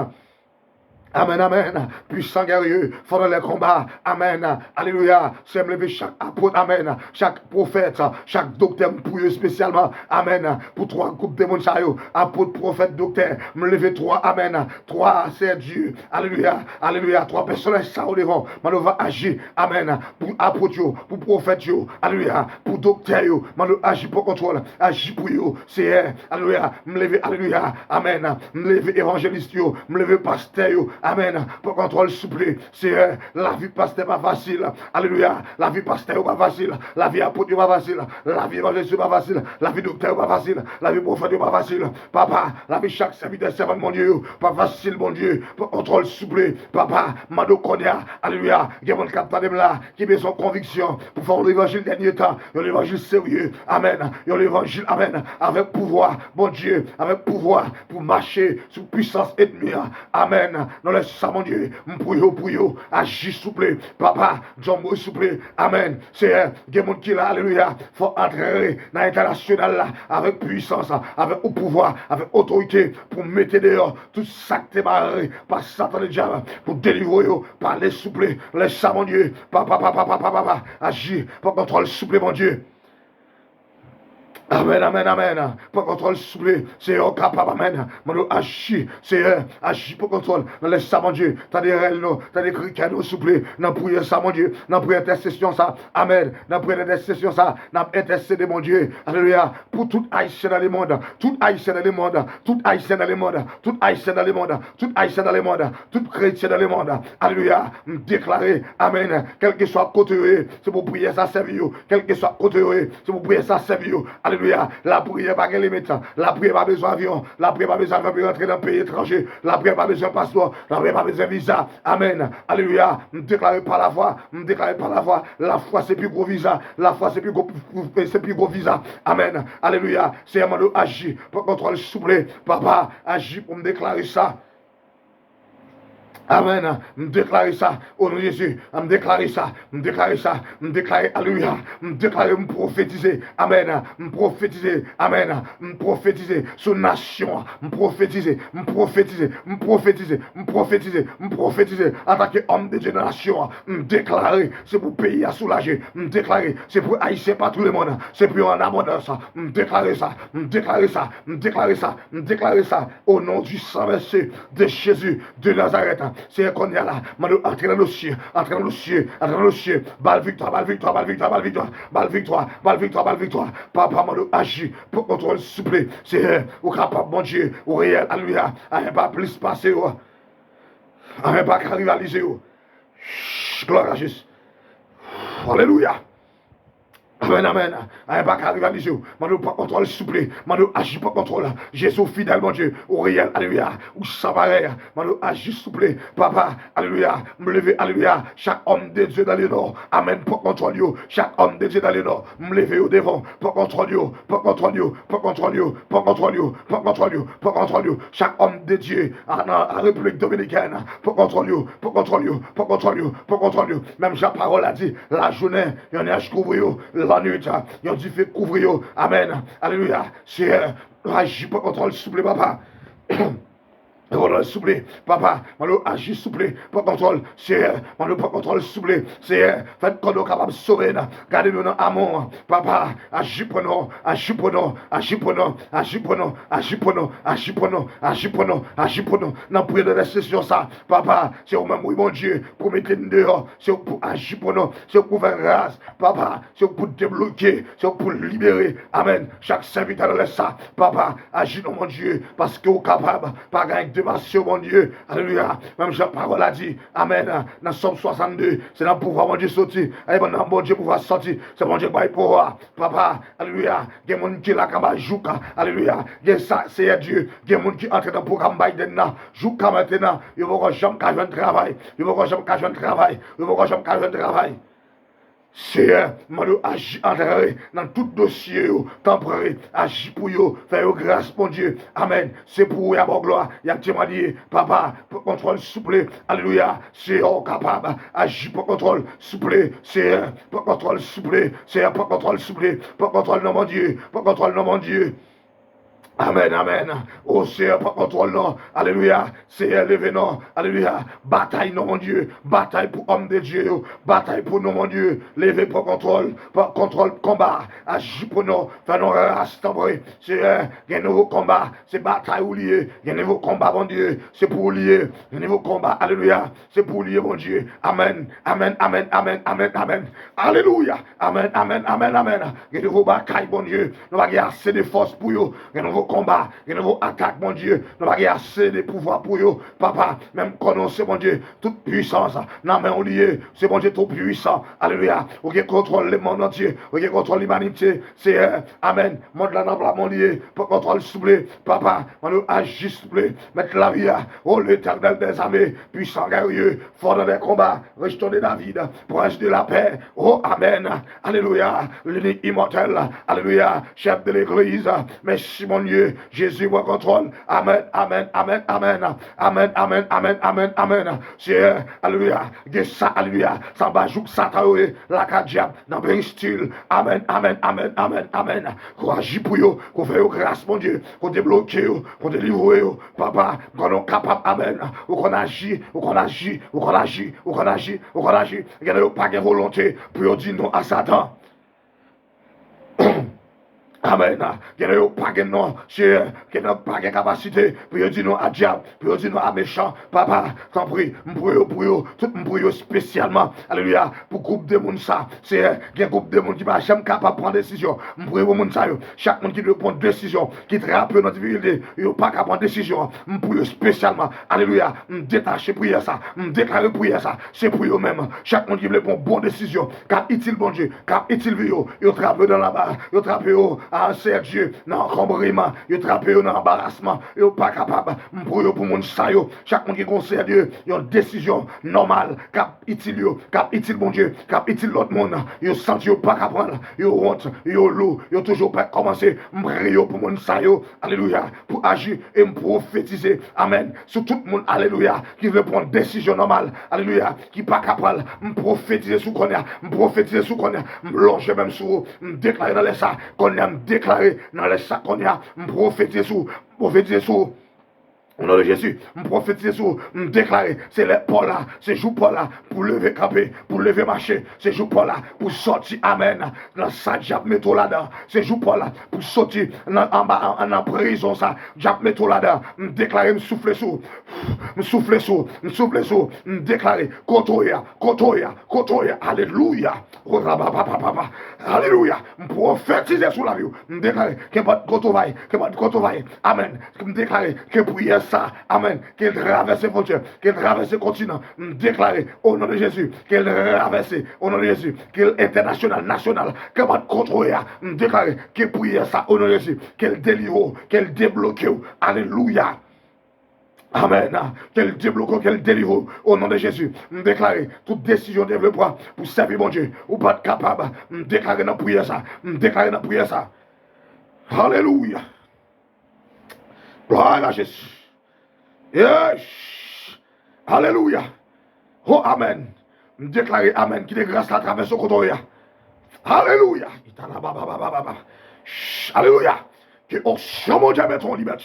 Amen, amen. Puissant guerrier, fort dans les combats. Amen. Alelouya. Seyè, m leve chak apot, amen. Chak pwofèt, chak doktè, m priye espesyalman, amen, pou twa gwoup de moun sa yo. Apot, pwofèt, doktè, m leve twa, amen. Twa, Seyè Dye. Alelouya. Alelouya. Twa pèsonaj sa yo devan. Mande w va aji. Amen. Pou apot yo, pou pwofèt yo. Alelouya. Pou doktè yo. Mande w aji pran kontwòl. Aji pou yo. Seyè. Alelouya. M leve. Alelouya. Amen. M leve evanjelis yo. M leve pastè yo. Amen. Pran kontwòl, souple. Seyè, lavi pastè pa fasil. Alelouya. Lavi pastè yo pa fasil. Lavi apot yo pa fasil. Lavi evanjelis yo pa fasil. Lavi doktè yo pa fasil. Lavi pwofèt yo pa fasil. Papa, lavi chak sèvitè, sèvant, Bondye, yo pa fasil, Bondye. Pran kontwòl, souple. Papa, mande w kounye a. Alelouya. Gen moun k ap tande m la, ki bezwen konviksyon pou fè yon levanjil dènye tan. Yon levanjil serye. Amen. Yon levanjil, amen. Avèk pouvwa, Bondye, avèk pouvwa pou mache sou pwisans ènmi an. Amen. Nan lè sa, Bondye, m priye w pou yo. Aji, souple. Papa, di yon mo, souple. Amen. Seyè, gen moun ki la, alelouya. Fò antre nan entènasyonal la avèk pwisans, avèk ou pouvwa, avèk otorite pou mete deyò tout sa k te mare pa Satan ledyab pou delivre yo. Pale, souple. Lè sa, Bondye, papa, papa, papa, papa, aji, pran kontwòl, souple, Bondye. Amen, amen, amen. Pran kontwòl, souple. Seyè, ou kapab, amen. Mande w aji, Seyè, aji, pran kontwòl. Nan lè sa, Bondye, tande rèl nou, tande kri kè nou, souple. Nan priyè sa, Bondye, nan priyè entèsesyon sa, amen. Nan priyè entèsesyon sa, n ap entèsede, Bondye. Alelouya. Pou tout Ayisyen dans le monde, tout Ayisyen dans le monde, tout Ayisyen dans le monde, tout Ayisyen dans le monde, tout Ayisyen dans le monde, tout kretyen dans le monde. Alelouya. M deklare, amen. Kèlkeswa kote yo ye, se pou priyè sa sèvi yo. Kèlkeswa kote yo ye, se pou priyè sa sèvi yo. Alelouya. Lapriyè pa gen limit. Lapriyè pa bezwen avyon. Lapriyè pa bezwen avyon pou rantre nan peyi etranje. Lapriyè pa bezwen paspò. Lapriyè pa bezwen viza. Amen. Alelouya. M deklare pa lafwa. M deklare pa lafwa. Lafwa se pi gwo viza. Lafwa se pi gwo, se pi gwo viza. Amen. Alelouya. Seyè, mande w aji. Pran kontwòl, souple. Papa, aji pou m deklare sa. Amen. M deklare sa. O non de Jezi. M deklare sa. M deklare sa. M deklare, alelouya. M deklare, m pwofetize. Amen. M pwofetize. Amen. M pwofetize sou nasyon an. M pwofetize. M pwofetize. M pwofetize. M pwofetize. M pwofetize. Antanke òm de Dye nan nasyon an, m deklare se pou peyi a soulaje. M deklare se pou Ayisyen pa tou le mond. Se pou yo an abondans. M deklare sa. M deklare sa. M deklare sa. M deklare sa. O non du sang versé de Jésus de Nazareth. Seyè, kounye a la, mande w antre nan dosye, antre nan dosye, antre nan dosye. Ba l viktwa, ba l viktwa, ba l viktwa, ba l viktwa, ba l viktwa, ba l viktwa, ba l viktwa. Papa, mande w aji, pran kontwòl, souple. Seyè, ou kapab, Bondye, ou reyèl, alelouya. Ayen pa plis pase yo. Ayen pa ka rivalize yo. Glwa a Jezi. Alelouya. Amen, amen. Ayen pa ka rivalize w. Mande w pran kontwòl, souple. Mande w aji pran kontwòl. Jezi, ou fidèl, Bondye. Ou reyèl, alelouya. Ou san parèy. Mande w aji, souple. Papa, alelouya. M leve, alelouya. Chaque homme de Dieu dans le nord. Amen. Pran kontwòl yo. Chaque homme de Dieu dans le nord. M leve yo devan w. Pran kontwòl yo. Pran kontwòl yo. Pran kontwòl yo. Pran kontwòl yo. Pran kontwòl yo. Pran kontwòl yo. Chak òm de Dye a, nan, an Repiblik Dominikèn, pran kontwòl yo, pran kontwòl yo, pran kontwòl yo, pran kontwòl yo. Menm jan pawòl la di, lajounen, yon nyaj kouvri yo, lannwit, yon dife kouvri yo. Amèn. Alelouya. Seyè, aji, pran kontwòl, souple, papa. Pran kontwòl, souple, papa. Mande w aji, souple, pran kontwòl, Seyè. Mande w pran kontwòl, souple, Seyè. Fè kò nou kapab sove n. Gade nou nan amon, papa. Aji pou nou, aji pou nou, aji pou nou, aji pou nou, aji pou nou, aji pou nou, aji pou nou, aji pou nou. Nan priyè de entèsesyon sa, papa, se ou menm, wi, Bondye, pou mete n deyò, se ou pou aji pou nou, se ou pou fè gras, papa, se ou pou debloke, se ou pou libere. Amèn. Chak sèvitè nan lè sa, papa, aji non, Bondye, paske ou kapab, pa gen de masyo, Bondye. Alelouya. Menm jan pawòl la di, amèn, nan Sòm swasannde, se nan pouvwa Bondye soti. E nan Bondye pouvwa soti, se Bondye k bay pouvwa. Papa, alelouya. Gen moun ki la k anba jouk, alelouya. Gen sa, Seyè Dye, gen moun ki antre nan pwogram Biden nan. Jouka mentnan, yo poko janm ka jwenn travay. Yo poko janm ka jwenn travay. Yo poko janm ka jwenn travay. Seyè, mande w aji antre nan tout dosye yo, tanpri, aji pou yo, fè yo gras, Bondye. Amèn. Se pou ou y ap ba w glwa, y ap temwanye, papa, pran kontwòl, souple. Alelouya. Seyè, ou kapab. Aji, pran kontwòl, souple. Seyè, pran kontwòl, souple. Seyè, pran kontwòl, souple. Pran kontwòl non, Bondye. Pran kontwòl non, Bondye. Amèn, amèn. O Seyè, pran kontwòl non. Alelouya. Seyè, leve non. Alelouya. Batay non, Bondye. Batay pou òm de Dye yo. Batay pou nou, Bondye. Leve, pran kontwòl. Pran kontwòl konba. Aji pou nou. Fè nou ras, tanpri. Seyè, gen nouvo konba. Se batay ou li ye. Gen nouvo konba, Bondye. Se pou ou li ye. Gen nouvo konba. Alelouya. Se pou ou li ye, Bondye. Amèn. Amèn, amèn, amèn, amèn, amèn. Alelouya. Amèn, amèn, amèn, amèn. Gen nouvo batay, Bondye. Nou pa gen ase de fòs pou yo. Gen nouvo konba. Gen nouvo atak, Bondye. Nou pa gen ase de pouvwa pou yo. Papa, menm kò nou se Bondye. Tout pwisans nan men ou li ye. Se Bondye tou pwisan. Alelouya. Ou gen kontwòl lemonn antye. Ou gen kontwòl limanite. Seyè, amèn. Mond la nan pla men w li ye. Pran kontwòl, souple. Papa, mande w aji, souple. Mèt lavi a. O Letènèl dèzame, pwisan, gerye, fò nan lè konba, rejton de David, prens de lapè. O, amèn. Alelouya. Linik imòtèl. Alelouya. Chèf de legliz. Mèsi, Bondye. Jezi pran kontwòl. Amèn, amèn, amèn, amèn. Amèn, amèn, amèn, amèn, amèn. Seyè, alelouya. Gen sa, alelouya. Sa anba jouk Satan yo ye. Lakay dyab, nan peristil. Amèn, amèn, amèn, amèn, amèn. Ko aji pou yo, ko fè yo gras, Bondye. Ko debloke yo, ko delivre yo. Papa, m konnen w kapab, amèn. Ou konn aji, ou konn aji, ou konn aji, ou konn aji, ou konn aji. Gen nan yo pa gen volonte pou yo di non a Satan. Amèn. Gen nan yo pa gen non, Seyè. Gen nan yo pa gen kapasite pou yo di non a dyab, pou yo di non a mechan. Papa, tanpri, m priye w pou yo. Tout m priye w espesyalman. Alelouya. Pou gwoup de moun sa. Seyè, gen gwoup de moun ki pa janm kapab pran desizyon. M priye pou moun sa yo. Chak moun ki dwe pran desizyon, ki trape yo nan difikilte, yo pa ka pran desizyon an. M priye w espesyalman. Alelouya. M detache priyè sa. M deklare priyè sa. Se pou yo menm. Chak moun ki vle pran bon desizyon, k ap itil Bondye, k ap itil vi yo, yo trape yo nan laba, yo trape yo, a, Seyè Dye, nan ankonbreman, yo trape yo nan anbarasman, yo pa kapab. M priye w pou moun sa yo. Chak moun ki gen, Seyè Dye, yon desizyon nòmal, k ap itil yo, k ap itil Bondye, k ap itil lòt moun, yo santi yo pa ka pran l, yo wont, yo lou, yo toujou pè kòmanse. M priye w pou moun sa yo. Alelouya. Pou aji, e m pwofetize. Amèn. Sou tout moun, alelouya, ki vle pran desizyon nòmal, alelouya, ki pa ka pran l, m pwofetize sou kounye a, m pwofetize sou kounye a, m lonje men m sou ou, m deklare nan lè sa, kounye a, m deklare nan lè sa, kounye a, m pwofetize sou ou, m pwofetize sou ou. O non de Jezi, m pwofetize sou ou, m deklare, se lè pa w la, se jou pa w la, pou leve kanpe, pou leve mache, se jou pa w la, pou sòti, amèn, nan sa dyab mete w ladan, se jou pa w la, pou sòti nan, anba, an, nan prizon sa, dyab mete w ladan. M deklare, m soufle sou ou. M soufle sou ou. M soufle sou ou. M deklare, kote w ye a, kote w ye a, kote w ye a. Alelouya. O rababababa. Alelouya. M pwofetize sou lavi w. M deklare, kenpòt kote w va ye, kenpòt kote w va ye. Amèn. M deklare ke priyè sa, amèn, ke l travèse fwontyè, ke l travèse kontinan. M deklare, o non de Jezi, ke l travèse, o non de Jezi, ke l entènasyonal, nasyonal, kenpòt kote w ye a. M deklare ke priyè sa, o non de Jezi, ke l delivre w, ke l debloke w. Alelouya. Amèn. Ke l debloke w, ke l delivre w. O non de Jezi, m deklare tout desizyon w te vle pran pou sèvi Bondye, ou pa t kapab. M deklare nan priyè sa. M deklare nan priyè sa. Alelouya. Glwa a Jezi. Yes. Alelouya. O, amèn. M deklare amèn. Kite gras la travèse w kote w ye a. Alelouya. Italababababa. Shh, alelouya. Ke onksyon Bondye mete w libète.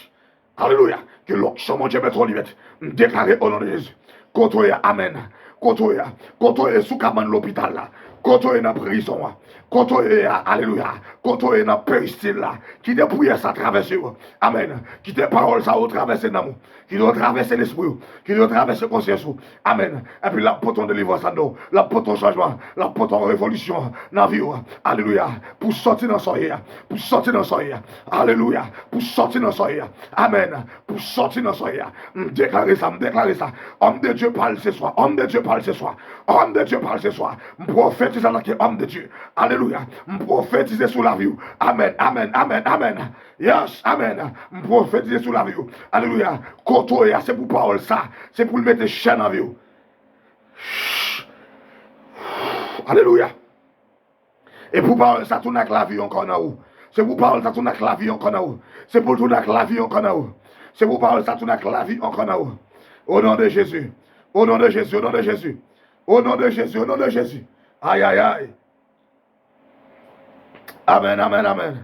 Alelouya. Ke onksyon Bondye mete w libète. M deklare o non de Jezi. Kote w ye a, amèn. Kote w ye a. Kote w ye sou kabann lopital la. Kote w ye nan prizon an. Kote w ye a, alelouya. Kote w ye nan peristil la. Kite priyè sa travèse w. Amèn. Kite pawòl sa yo travèse nanm ou. Kite yo travèse lespri w. Kite yo travèse konsyans ou. Amèn. Epi l ap pote yon delivrans anndan w. L ap pote yon chanjman. L ap pote yon revolisyon nan vi w. Alelouya. Pou sòti nan sa w ye a. Pou sòti nan sa w ye a. Alelouya. Pou sòti nan sa w ye a. Amèn. Pou sòti nan sa w ye a. M deklare sa, m deklare sa. Homme de Dieu, pale se swa. Homme de Dieu, pale se swa. Homme de Dieu, pale se swa. M pwofetize antanke homme de Dieu. Alelouya. M pwofetize sou lavi w. Amèn, amèn, amèn, amèn. Yes, amèn. M pwofetize sou lavi w. Alelouya. Kote w ye a, se pou pawòl sa. Se pou l mete chè nan vi w. Alelouya. E pou pawòl sa tounen ak lavi ankò nan ou. Se pou pawòl sa tounen ak lavi ankò nan ou. Se pou l tounen ak lavi ankò nan ou. Se pou pawòl sa tounen ak lavi ankò nan ou. O non de Jezi. O non de Jezi, o non de Jezi. O non de Jezi, o non de Jezi. Ay, ay, ay. Amèn, amèn, amèn.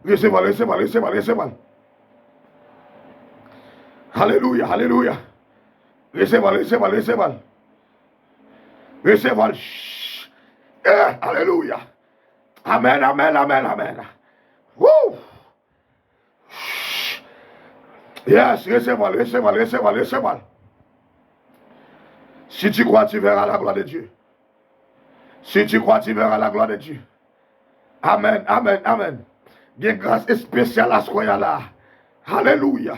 Resevwa l, resevwa l, resevwa l, resevwa l. Alelouya, alelouya. Resevwa l, resevwa l, resevwa l. Resevwa l. Shh. Eh, alelouya. Amèn, amèn, amèn, amèn. Woo! Shh. Yes, resevwa l, resevwa l, resevwa l, resevwa l. Si tu crois, tu verras la gloire de Dieu. Si tu crois, tu verras la gloire de Dieu. Amèn, amèn, amèn. Gen gras espesyal aswè a la. Alelouya.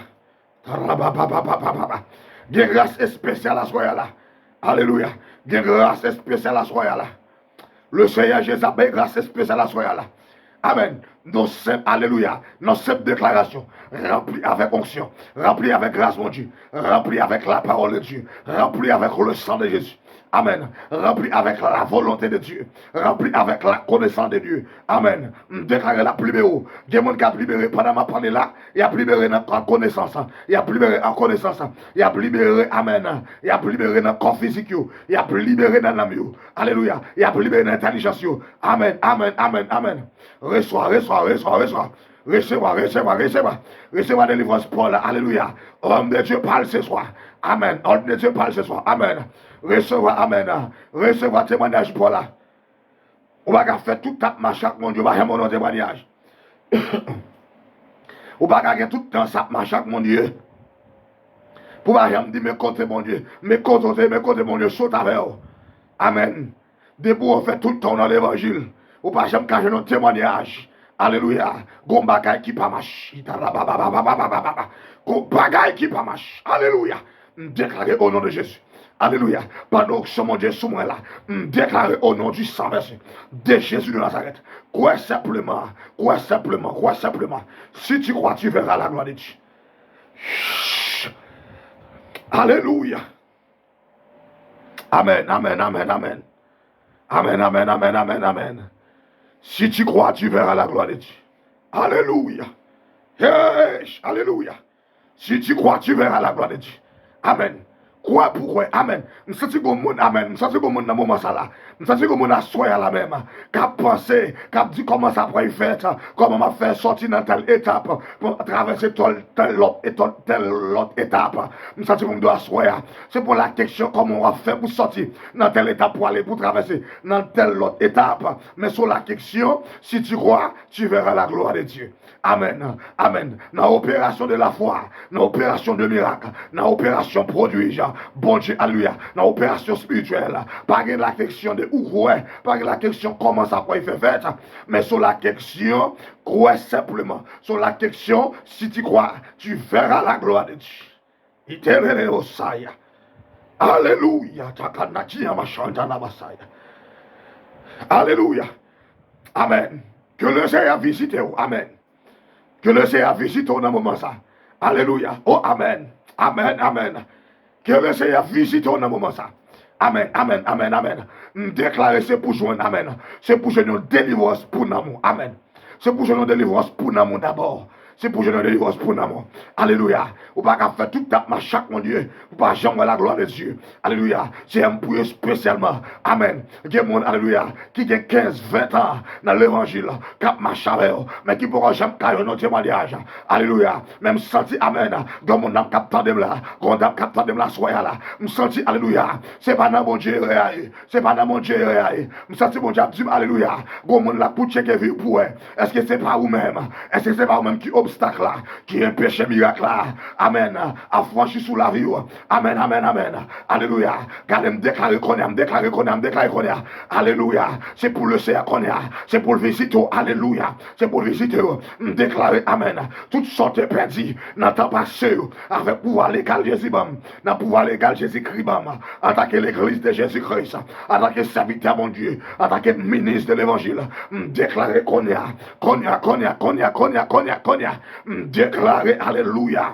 Tarabababababa. Gen gras espesyal aswè a la. Alelouya. Gen gras espesyal aswè a la. Le Seigneur Jésus ap bay gras espesyal aswè a la. Amèn. Non senp, alelouya. Non senp deklarasyon. Ranpli avèk onksyon. Ranpli avèk gras Bondye. Ranpli avèk la parole de Dieu. Ranpli avèk le sang de Jésus. Amèn. Ranpli avèk la volonté de Dieu. Ranpli avèk la connaissance de Dieu. Amèn. M deklare l ap libere w. Gen moun k ap libere pandan m ap pale la. Y ap libere nan konesans. Y ap libere an konesans. Y ap libere, amèn. Y ap libere nan kò fizik yo. Y ap libere nan nanm yo. Alelouya. Y ap libere nan entèlijans yo. Amèn, amèn, amèn, amèn. Resevwa, resevwa, resevwa, resevwa. Resevwa, resevwa, resevwa. Resevwa delivrans pa w la. Alelouya. Homme de Dieu, pale se swa. Amèn. Homme de Dieu, pale se swa. Amèn. Resevwa, amèn. Resevwa temwanyaj pa w la. Ou pa ka fè tout tan ap mache ak Bondye, ou pa janm ba w temwanyaj. Ou pa ka gen tout tan sa ap mache ak Bondye. Pou w pa janm di, men kote Bondye, men kote w te, men kote Bondye sot avè w. Amèn. Depi w fè tout tan w nan levanjil, ou pa janm ka jwenn yon temwanyaj. Alelouya. Gon bagay ki pa mache. Gon bagay ki pa mache. Alelouya. M deklare o non de Jezi. Alelouya. Pandan onksyon Bondye sou mwen la, m deklare o non du sang versé de Jésus de Nazareth. Kwè senpleman, kwè senpleman, kwè senpleman. Si tu crois, tu verras la gloire de Dieu. Alelouya. Amèn, amèn, amèn, amèn. Amèn, amèn, amèn, amèn, amèn. Si tu crois, tu verras la gloire de Dieu. Alelouya. Hey, alelouya. Si tu crois, tu verras la gloire de Dieu. Amèn. Kwè pou kwè. Amèn. M santi gon moun, amèn. M santi gon moun nan moman sa la. M santi gon moun aswè a la menm k ap panse, k ap di kòman sa pral fèt, kòman m ap fè sòti nan tèl etap, pou travèse tèl, tèl lòt, tèl, tèl lòt etap. M santi pou m di w aswè a. Se pou la kesyon kòman w ap fè pou sòti nan tèl etap pou ale pou travèse nan tèl lòt etap. Men sou la kesyon, si tu crois, tu verras la gloire de Dieu. Amèn. Amèn. Nan operasyon de lafwa, nan operasyon de mirak, nan operasyon pwodwij, Bondye, alelouya, nan operasyon espirityèl, pa gen la kesyon de ou kwè, pa gen la kesyon kòman sa pral fè fèt, men sou la kesyon, kwè senpleman. Sou la kesyon, si tu crois, tu verras la gloire de Dieu. Itelele osaya. Alelouya. Takanakia mashanta na basaya. Alelouya. Amèn. Ke le Seyè vizite w. Amèn. Ke le Seyè vizite w nan moman sa. Alelouya. O, amèn. Amèn, amèn. Ke le Seyè vizite w nan moman sa. Amèn, amèn, amèn, amèn. M deklare se pou jwenn, amèn. Se pou jwenn yon delivrans pou nanm ou. Amèn. Se pou jwenn yon delivrans pou nanm ou dabò. Se pou jwenn yon delivrans pou nanm ou. Alelouya. Ou pa ka fè tout tap mache ak Bondye pou pa janm wè laglwa de Dye. Alelouya. Seyè m priye espesyalman. Amèn. Gen moun, alelouya, ki gen kenz, ven tan nan levanjil, k ap mache avè w, men ki poko janm ka jwenn yon temwayaj. Alelouya. Men m santi, amèn, gen moun nan k ap tande m la, gen yon dam k ap tande m la, swè a la. M santi, alelouya, se pa nan Bondye erè a ye. Se pa nan Bondye erè a ye. M santi Bondye ap di m, alelouya, gen moun l ap pou tcheke vi w pou wè. Èske se pa ou menm? Èske se pa ou menm ki obstak la, ki enpeche mirak la, amèn, ap franchi sou lavi w? Amèn, amèn, amèn. Alelouya. Gade, m deklare kounye a, m deklare kounye a, m deklare kounye a. Alelouya. Se pou Leseyè kounye a. Se pou l vizite w. Alelouya. Se pou l vizite w. M deklare, amèn, tout sa w te pèdi nan tan pase yo, avèk pouvwa legal Jezi ban m, nan pouvwa legal Jezikri ban m, antanke legliz de Jezi Kris, antanke sèvitè Bondye, antanke minis de levanjil, m deklare kounye a, kounye a, kounye a, kounye a, kounye a, kounye a, kounye a, m deklare, alelouya.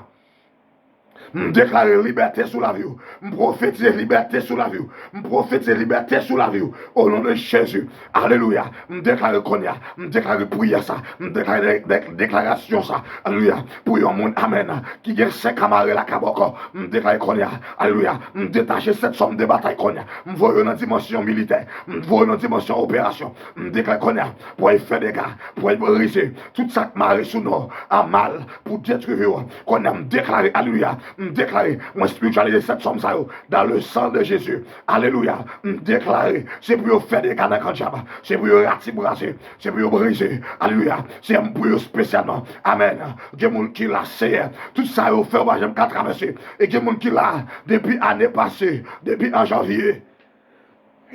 M deklare libète sou lavi w. M pwofetize libète sou lavi w. M pwofetize libète sou lavi w. O non de Jezi. Alelouya. M deklare kounye a. M deklare priyè sa. M deklare de- de- deklarasyon sa. Alelouya. Pou yon moun, amèn, ki gen senk an mare lakabòkò. M deklare kounye a. Alelouya. M detache sèt sòm de batay kounye a. M voye yo nan dimansyon militè. M voye yo nan dimansyon operasyon. M deklare kounye a. Pou y fè dega. Pou y brize. Tout sa k mare sou non an mal. Pou detwi vi w. Kounye a, m deklare, alelouya, m deklare, mwen espirityalize sèt sòm sa yo, dans le sang de Jésus. Alelouya, m deklare, se pou yo fè dega nan kan dyab, se pou yo ratibraze, se pou yo brize. Alelouya, Seyè, m priye espesyalman. Amèn. Gen moun ki la, Seyè, tout sa yo fè, yo pa janm ka travèse. E gen moun ki la, depi ane pase, depi an janvye,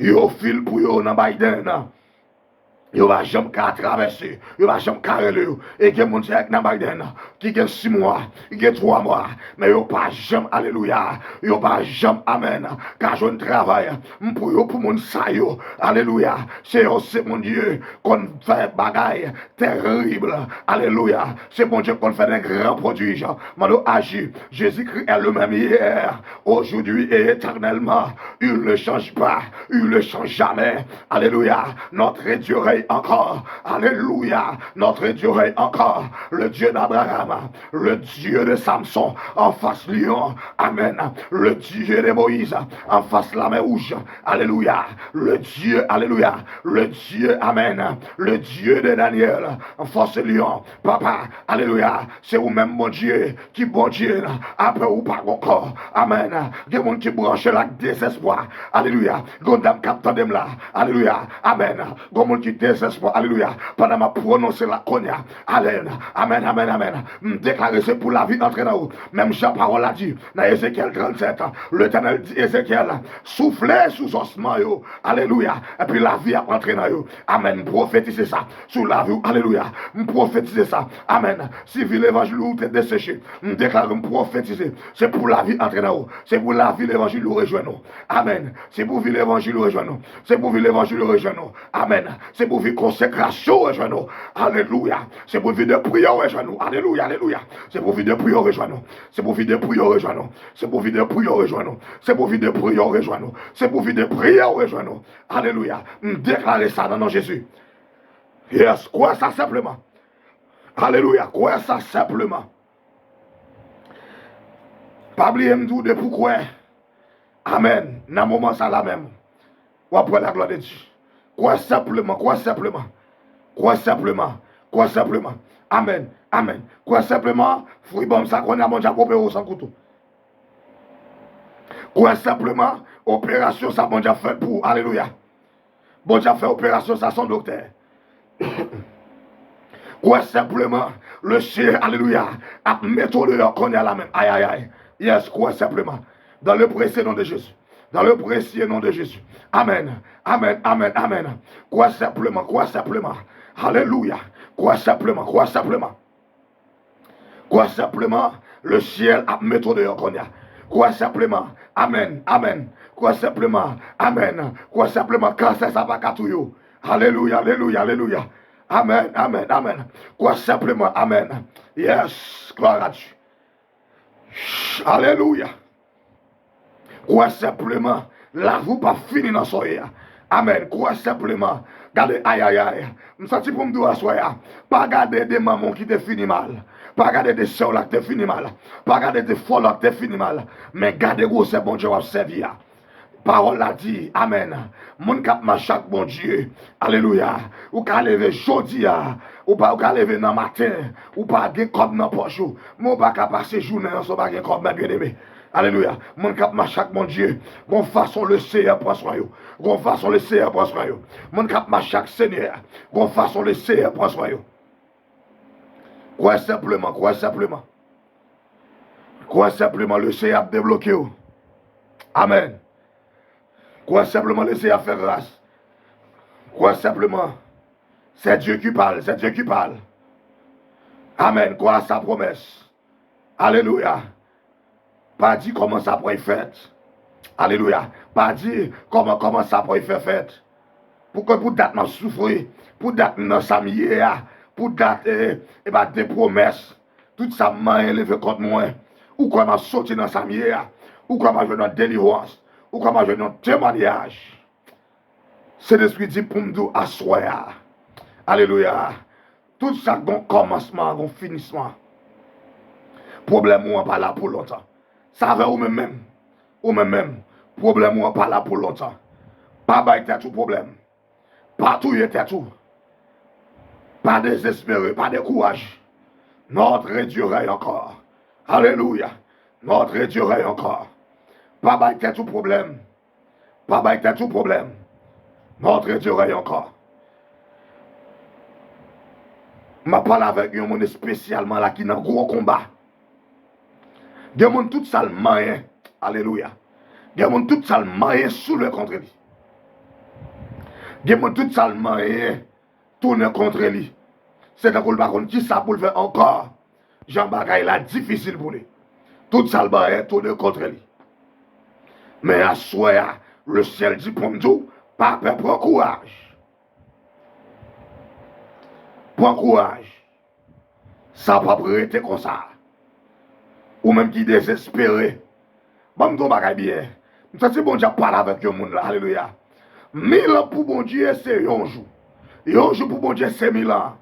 yo fil pou yo nan Biden. Yo pa janm ka travèse. Yo pa janm ka rele yo. E gen moun se ak nan Biden ki gen sis mwa, ki gen twa mwa, men yo pa janm, alelouya, yo pa janm, amèn, ka jwenn travay. M priye pou moun sa yo, alelouya. Se yo, se Bondye konn fè bagay terib, alelouya. Se Bondye konn fè de gran pwodij. Mande w aji. Jésus-Christ est le même hier, aujourd'hui et éternellement. Il ne change pas. Il ne change jamais. Alléluia. Notre Dieu règne encore. Alléluia. Notre Dieu règne encore. Le Dieu d'Abraham, le Dieu de Samson, en face lion. Amen. Le Dieu de Moïse, en face la mer Rouge. Alléluia. Le Dieu, alléluia. Le Dieu, amen. Le Dieu de Daniel, en face lion. Papa, alléluia. Se ou menm Bondye ki Bondye. Apre ou pa gen ankò. Amèn. Gen moun ki branche la ak dezespwa. Alelouya. Gen yon dam k ap tande m la. Alelouya. Amèn. Gen moun ki dezespwa. Alelouya. Pandan m ap pwononse la kounye a. Amèn. Amèn, amèn, amèn. M deklare se pou lavi antre nan ou. Menm jan pawòl la di nan Ezekyèl trannsèt, Letènèl di Ezekyèl, soufle sou zòsman yo. Alelouya. Epi lavi ap antre nan yo. Amèn. M pwofetize sa sou lavi w. Alelouya. M pwofetize sa. Amèn. Si vi levanjil ou te deseche, m deklare, m pwofetize. Se pou lavi antre nan ou. Se pou lavi levanjil ou rejwenn ou. Amèn. Se pou vi levanjil ou rejwenn ou. Se pou vi levanjil ou rejwenn ou. Amèn. Se pou vi konsekrasyon ou rejwenn ou. Alelouya. Se pou vi de priyè ou rejwenn ou. Alelouya, alelouya. Se pou vi de priyè ou rejwenn ou. Se pou vi de priyè ou rejwenn ou. Se pou vi de priyè ou rejwenn ou. Se pou vi de priyè ou rejwenn ou. Se pou vi de priyè ou rejwenn ou. Alelouya. M deklare sa nan non Jezi. Yes, kwè sa senpleman. Alelouya, kwè sa senpleman. Pa bliye m di w depi w kwè. Amèn. Nan moman sa la menm, w ap wè laglwa de Dye. Kwè senpleman, kwè senpleman. Kwè senpleman, kwè senpleman. Amèn, amèn. Kwè senpleman, fwi bòm sa kounye a Bondye ap opere w san kouto. Kwè senpleman, operasyon sa Bondye ap fè l pou ou. Alelouya. Bondye ap fè operasyon sa san doktè. Kwè senpleman, le Seyè, alelouya, ap mete w deyò kounye a la menm. Ayayay. Yes, kwè senpleman. Dans le précieux nom de Jésus. Dans le précieux nom de Jésus. Amèn. Amèn, amèn, amèn. Kwè senpleman, kwè senpleman. Alelouya. Kwè senpleman, kwè senpleman. Kwè senpleman, le syèl ap mete w deyò kounye a. Kwè senpleman, amèn, amèn. Kwè senpleman, amèn. Kwè senpleman, kansè sa pa ka touye w. Alelouya, alelouya, alelouya. Amèn, amèn, amèn. Kwè senpleman, amèn. Yes, gloire à Dieu. Alelouya. Kwè senpleman, lavi w p ap fini nan sa w ye a. Amèn. Kwè senpleman. Gade, ayayay. M santi pou m di w aswè a, pa gade de manman w ki te fini mal. Pa gade de sè w la k te fini mal. Pa gade de frè w la k te fini mal. Men gade gwosè Bondye w ap sèvi a. Pawòl la di, amèn. Moun k ap mache ak Bondye, alelouya. Ou ka leve jodi a, ou pa, ou ka leve nan maten, ou pa gen kòb nan pòch ou. Men ou pa ka pase jounen an san w pa gen kòb, mè byeneme. Alelouya. Moun k ap mache ak Bondye, gon fason Leseyè pran swen yo. Gon fason Leseyè pran swen yo. Moun k ap mache ak Senyè a, gon fason Leseyè pran swen yo. Kwè senpleman, kwè senpleman. Kwè senpleman, Leseyè ap debloke w. Amèn. Kwè senpleman, Leseyè ap fè gras. Kwè senpleman. C'est Dieu qui parle, c'est Dieu qui parle. Amèn. Crois à sa promesse. Alelouya. Pa di kòman sa pral fèt. Alelouya. Pa di kòman, kòman sa pral fè fèt. Pou ke pou dat m ap soufri, pou dat m nan sa m ye a, pou dat, e, e pa de pwomès. Tout sa m manyen leve kont mwen. Ou kwè m ap soti nan sa m ye a? Ou kwè m ap jwenn yon delivrans? Ou kwè m ap jwenn yon temwayaj? Sentespri di pou m di w aswè a. Alelouya. Tout sa gon kòmansman, gon finisman. Pwoblèm ou an pa la pou lontan. Sa vle ou menm menm. Ou menm menm. Pwoblèm ou an pa la pou lontan. Pa bay tèt ou pwoblèm. Pa touye tèt ou. Pa dezespere, pa dekouraje. Notre Dieu règne encore. Alelouya. Notre Dieu règne encore. Pa bay tèt ou pwoblèm. Pa bay tèt ou pwoblèm. Notre Dieu règne encore. M ap pale avèk yon moun espesyalman la ki nan gwo konba. Gen moun tout sa l manyen. Alelouya. Gen moun tout sa l manyen soulve kont li. Gen moun tout sa l manyen tounen kont li. Se tankou l pa konn kisa pou l fè ankò. Jan bagay la difisil pou li. Tout sa l manyen tounen kont li. Men aswè a, Lesyèl di pou m di w, pa pè, pran kouraj. Pran kouraj. Sa p ap rete konsa. Ou menm ki dezespere, ban m di w yon bagay byen. M santi Bondye ap pale avèk yon moun la. Alelouya. Mil an pou Bondye se yon jou. Yon jou pou Bondye se mil an.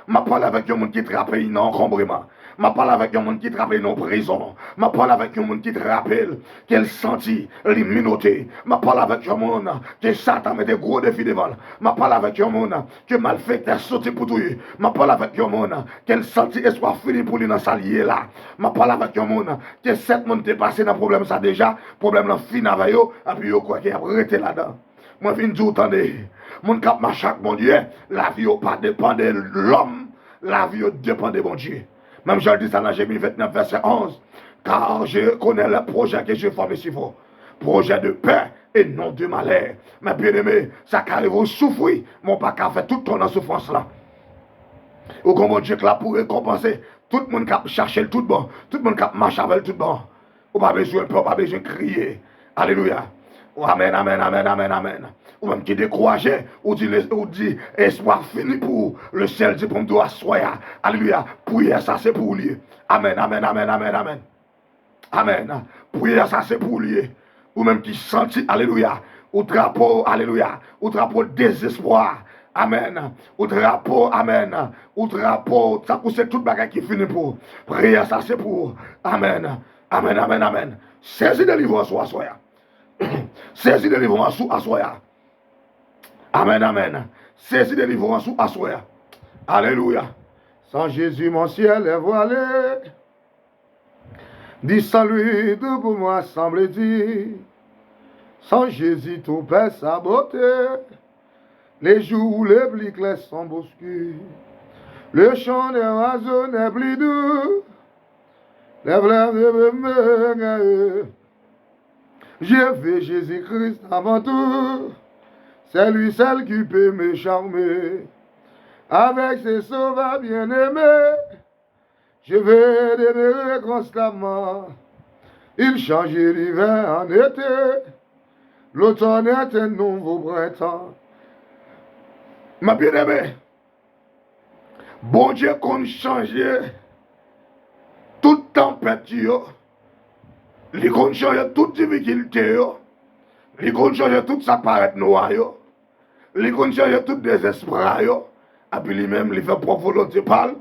M ap pale avèk yon moun ki trape nan ankonbreman. M ap pale avèk yon moun ki trape nan prizon. M ap pale avèk yon moun ki trape l, ke l santi li minote. M ap pale avèk yon moun ke Satan mete gwo defi devan l. M ap pale avèk yon moun ke malfektè soti pou touye. M ap pale avèk yon moun ke l santi espwa fini pou li nan sa l ye la. M ap pale avèk yon moun ke sèt moun te pase nan pwoblèm sa deja. Pwoblèm lan fin avè yo, epi yo kwè ke y ap rete ladan. Mwen vin di w, tande, moun k ap mache ak Bondye, lavi yo pa depann de lòm, lavi yo depann de Bondye. Menm jan l di sa nan Jeremi vennèf, vèsè onz, car je connais les projets que je forme sur vous, projets de paix et non de malheur. Men byeneme, sa ka rive w soufri, men w pa ka fè tout tan nan soufrans lan. Ou gon Bondye k la pou rekonpanse tout moun k ap chache l tout bon, tout moun k ap mache avè l tout bon. Ou pa bezwen pè, ou pa bezwen kriye. Alelouya. Amèn, amèn, amèn, amèn, amèn. Ou menm ki dekouraje, ou di, le- ou di, espwa fini pou ou. Lesyèl di pou m di w aswè a. Alelouya. Priyè sa se pou ou l ye. Amèn, amèn, amèn, amèn, amèn. Amèn. Priyè sa se pou ou l ye. Ou menm ki santi, alelouya, ou drapo, alelouya, ou drapo dezespwa. Amèn. Ou drapo, amèn. Ou drapo, tankou se tout bagay ki fini pou ou. Priyè sa se pou ou. Amèn. Amèn, amèn, amèn. Sezi delivrans ou aswè a. Sezi delivrans ou aswè a. Amèn, amèn. Sezi delivrans ou aswè a. Alelouya. Sans Jésus, mon ciel est voilé. Dis sans lui, tout pour moi semble dit. Sans Jésus, tout perd sa beauté. Les jours les plus clairs sont obscurs. Le chant des oiseaux n'est plus doux. Les fleurs de me Je veux Jésus-Christ avant tout. C'est lui seul qui peut me charmer. Avec ses sauveurs bien-aimés, je veux demeurer constamment. Il change l'hiver en été. L'automne est un nouveau printemps. Mè byeneme, Bondye konn chanje tout tanpèt yo. Li konn chanje tout difikilte yo. Li konn chanje tout sa k parèt nwa yo. Li konn chanje tout dezespwa yo. Epi li menm, li fè pwòp volonte pa l.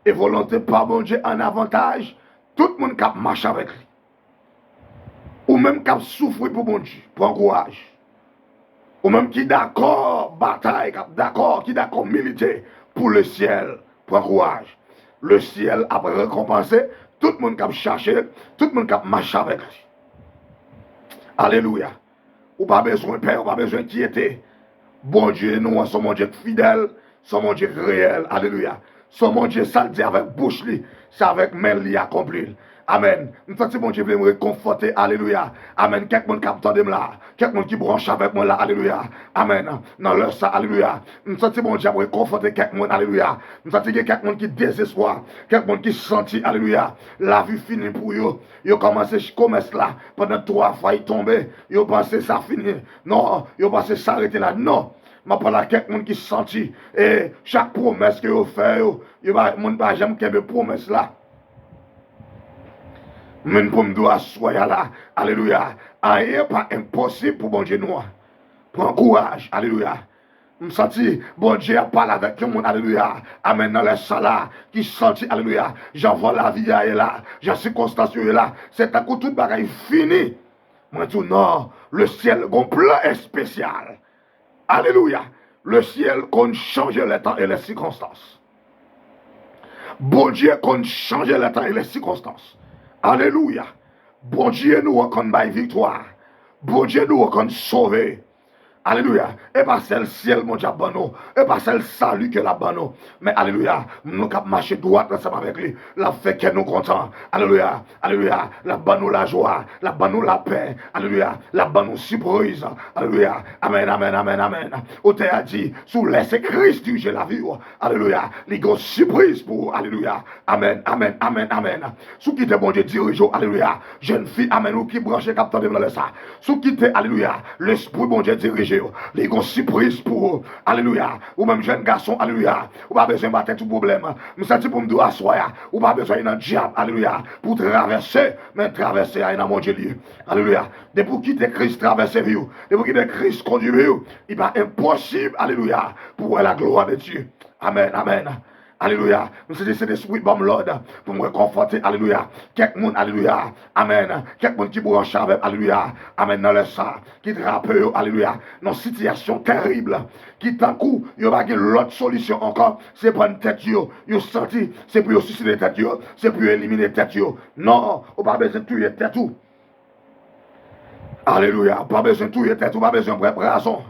e volonte pa Bondye an avantaj tout moun k ap mache avèk li. Ou menm k ap soufri pou Bondye, pran kouraj. Ou menm ki dakò batay, k ap dakò, ki dakò milite pou lesyèl, pran kouraj. Lesyèl ap rekonpanse tout moun k ap chache, tout moun k ap mache avèk li. Alelouya. Ou pa bezwen pè, ou pa bezwen enkyete. Bondye nou an se yon Bondye k fidèl, se yon Bondye k reyèl. Alelouya. Se yon Bondye, sa l di avèk bouch li, se avèk men l li akonpli l. Amèn. M santi Bondye vle m rekonfòte. Alelouya. Amèn. Kèk moun k ap tande m la, kèk moun ki branche avèk mwen la. Alelouya. Amèn. Nan lè sa, alelouya, m santi Bondye ap rekonfòte kèk moun. Alelouya. M santi gen kèk moun ki dezespwa, kèk moun ki santi, alelouya, lavi fini pou yo. Yo kòmanse ch- komès la, pandan twa fwa, li tonbe. Yo panse sa fini. Non, yo panse sa rete la. Non. M ap pale a kèk moun ki santi, e chak pwomès ke yo fè yo, yo pa, moun pa janm kenbe pwomès la. Men pou m di w aswè a la, alelouya, anyen pa enposib pou Bondye nou an. Pran kouraj, alelouya. M santi Bondye ap pale avèk yon moun, alelouya, amèn, nan lè sa la, ki santi, alelouya, jan van lavi a ye la, jan sikonstans yo ye la, se tankou tout bagay fini. Mwen di w non, lesyèl gon plan espesyal. Alelouya. Lesyèl konn chanje lè tan e lè sikonstans. Bondye konn chanje lè tan e lè sikonstans. Alelouya. Bondye nou an konn bay viktwa. Bondye nou an konn sove. Alelouya. E pa sèl syèl Bondye ap ban nou. E pa sèl sali ke l ap ban nou. Men alelouya, nou k ap mache dwat ansanm avèk li, l ap fè kè nou kontan. Alelouya. Alelouya. L ap ban nou lajwa. L ap ban nou lapè. Alelouya. L ap ban nou sipriz. Alelouya. Amèn, amèn, amèn, amèn. Otè a di, si w lèse Kris dirije lavi w, alelouya, li gen yon sipriz pou ou. Alelouya. Amèn, amèn, amèn, amèn. Si w kite Bondye dirije w, alelouya. Jèn fi, amèn, ou ki branche, k ap tande m nan lè sa. Si w kite, alelouya, Lespri Bondye dirije w, li gen yon sipriz pou ou. Alelouya. Ou menm jèn gason, alelouya. Ou pa bezwen ba tèt ou pwoblèm. M santi pou m di w aswè a, ou pa bezwen al nan dyab, alelouya, pou w travèse, men travèse a e nan Bondye li ye. Alelouya. Depi w kite Kris travèse vi w, depi w kite Kris kondui vi w, li pa enposib, alelouya, pou w wè la gloire de Dieu. Amèn, amèn. Alelouya. M santi Sentespri ban m lòd pou m rekonfòte, alelouya, kèk moun, alelouya, amèn, kèk moun ki branche avè m, alelouya, amèn, nan lè sa, ki trape yo, alelouya, nan sitiyasyon terib, ki tankou yo pa gen lòt solisyon ankò, se prann tèt yo, yo santi se pou yo siside tèt yo, se pou yo elimine tèt yo. Non, ou pa bezwen touye tèt ou. Alelouya. Ou pa bezwen touye tèt ou, ou pa bezwen bwè pwazon.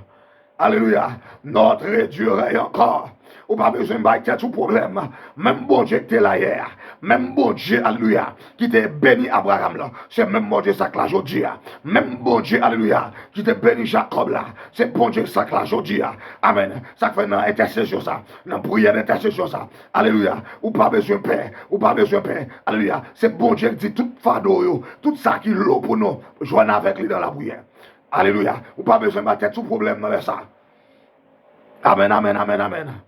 Alelouya. Notre Dieu règne encore. Ou pa bezwen bay tèt ou pwoblèm. Menm Bondye ki te la yè a, menm Bondye, alelouya, ki te beni Abraram lan, se menm Bondye sa k la jodi a. Menm Bondye, alelouya, ki te beni Jakòb la, se Bondye sa k la jodi a. Amèn. Sa k fè nan entèsesyon sa, nan priyè entèsesyon sa, alelouya, ou pa bezwen pè, ou pa bezwen pè. Alelouya. Se Bondye k di tout fado yo, tout sa ki lou pou nou, jwenn avèk li nan lapriyè. Alelouya. Ou pa bezwen ba tèt ou pwoblèm nan lè sa. Amèn, amèn, amèn, amèn.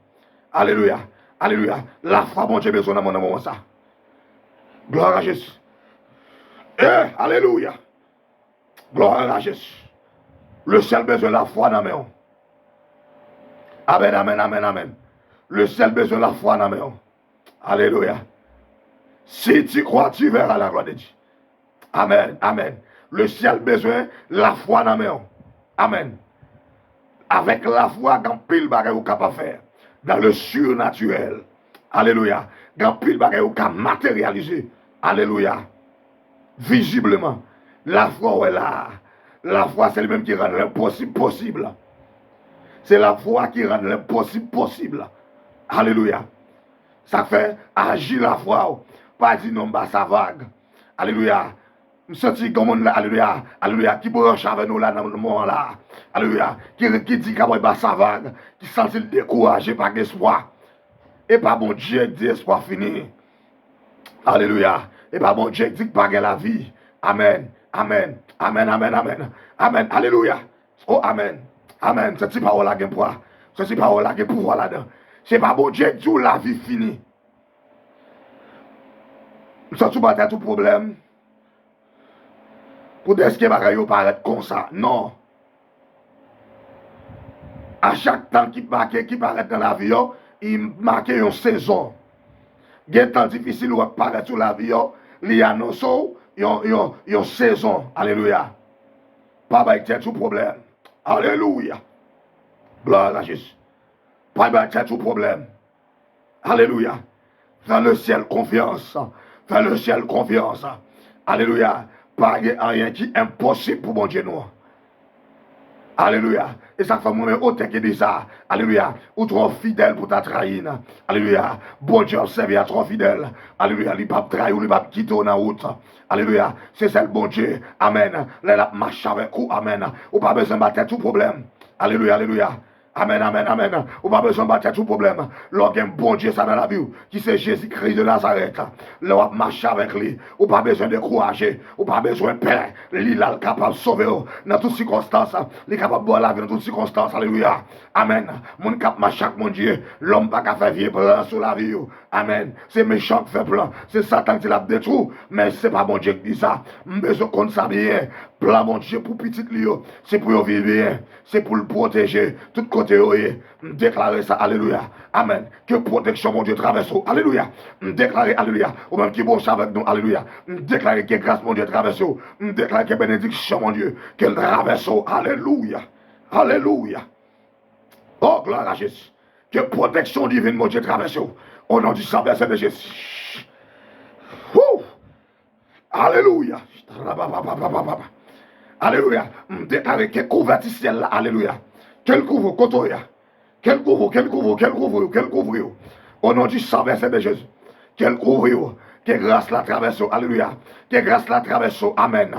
Alelouya. Alelouya. Lafwa Bondye bezwen nan moman sa. Gloire à Jésus. Eh, alelouya. Gloire à Jésus. Lesyèl bezwen lafwa nan men w. Amèn, amèn, amèn, amèn. Lesyèl bezwen lafwa nan men w. Alelouya. Si tu crois, tu verras la gloire de Dieu. Amèn, amèn. Lesyèl bezwen lafwa nan men w. Amèn. Avèk lafwa, gen anpil bagay ou kapab fè dans le surnaturel. Alelouya. Gen anpil bagay ou ka materyalize. Alelouya. Vizibleman. Lafwa ou wè la a. Lafwa, se li menm ki rann lenposib posib. Se lafwa ki rann lenposib posib. Alelouya. Sa k fè, aji lafwa w. Pa di non, m ba sa vag. Alelouya. M santi gen moun la, alelouya, alelouya, ki branche avè nou la nan moman la. Alelouya. Ki, ki di, "Kapab ba sa vag," ki santi l dekouraje, pa gen espwa. E pa Bondye k di espwa fini. Alelouya. E pa Bondye k di k pa gen lavi. Amèn. Amèn. Amèn, amèn, amèn. Amèn. Alelouya. Oh, amèn. Amèn. Santi pawòl la gen pwa. Santi pawòl la gen pouvwa ladan. Se pa Bondye k di w lavi fini. M santi w ba tèt ou pwoblèm. Poutèske bagay yo parèt konsa. Non. A chak tan ki make, ki parèt nan lavi yo, li make yon sezon. Gen tan difisil w ap parèt sou lavi yo, li anonse w yon, yon, yon sezon. Alelouya. Pa bay tèt ou pwoblèm. Alelouya. Glwa a Jezi. Pa bay tèt ou pwoblèm. Alelouya. Fè le syèl konfyans. Fè le syèl konfyans. Alelouya. Pa gen anyen ki enposib pou Bondye nou. Alelouya. E sa k fè mwen renmen otè ki di sa. Alelouya. Ou twò fidèl pou ta trayi n. Alelouya. Bondye w ap sèvi a twò fidèl. Alelouya. Li p ap trayi w, li p ap kite w nan wout. Alelouya. Se sèl Bondye. Amèn. Lè l ap mache avèk ou. Amèn. Ou pa bezwen ba tèt ou pwoblèm. Alelouya, alelouya. Amèn, amèn, amèn. Ou pa bezwen ba tèt ou pwoblèm. Lè w gen Bondye sa nan lavi w, ki se Jezi Kris de Nazarèt, lè w ap mache avèk li, ou pa bezwen dekouraje, ou pa bezwen pè. Li la, l kapab sove w nan tout sikonstans. Li kapab ba w lavi nan tout sikonstans. Alelouya. Amèn. Moun k ap mache ak Bondye, lòm pa ka fè vye plan sou lavi w. Amèn. Se mechan k fè plan. Se Satan ki di l ap detwi w, men se pa Bondye ki di sa. M bezwen konn sa byen. Plan Bondye pou pitit li yo, se pou yo viv byen. Se pou l pwoteje tout kote yo ye. M deklare sa, alelouya. Amèn. Ke pwoteksyon Bondye travèse w, alelouya. M deklare, alelouya. Ou menm ki branche avèk nou, alelouya. M deklare ke gras Bondye travèse w. M deklare ke benediksyon Bondye, ke l travèse w, alelouya. Alelouya. Oh, gloire à Jésus. Ke pwoteksyon divin Bondye travèse w. Au nom du sang versé de Jésus. Woo! Alelouya. Alelouya. M deklare ke kouvèti syèl la. Alelouya. Ke l kouvri w kote w ye a. Ke l kouvri w, ke l kouvri w, ke l kouvri w, ke l kouvri w. Au nom du sang versé de Jésus. Ke l kouvri w. Ke gras la travèse w. Alelouya. Ke gras la travèse w. Amèn.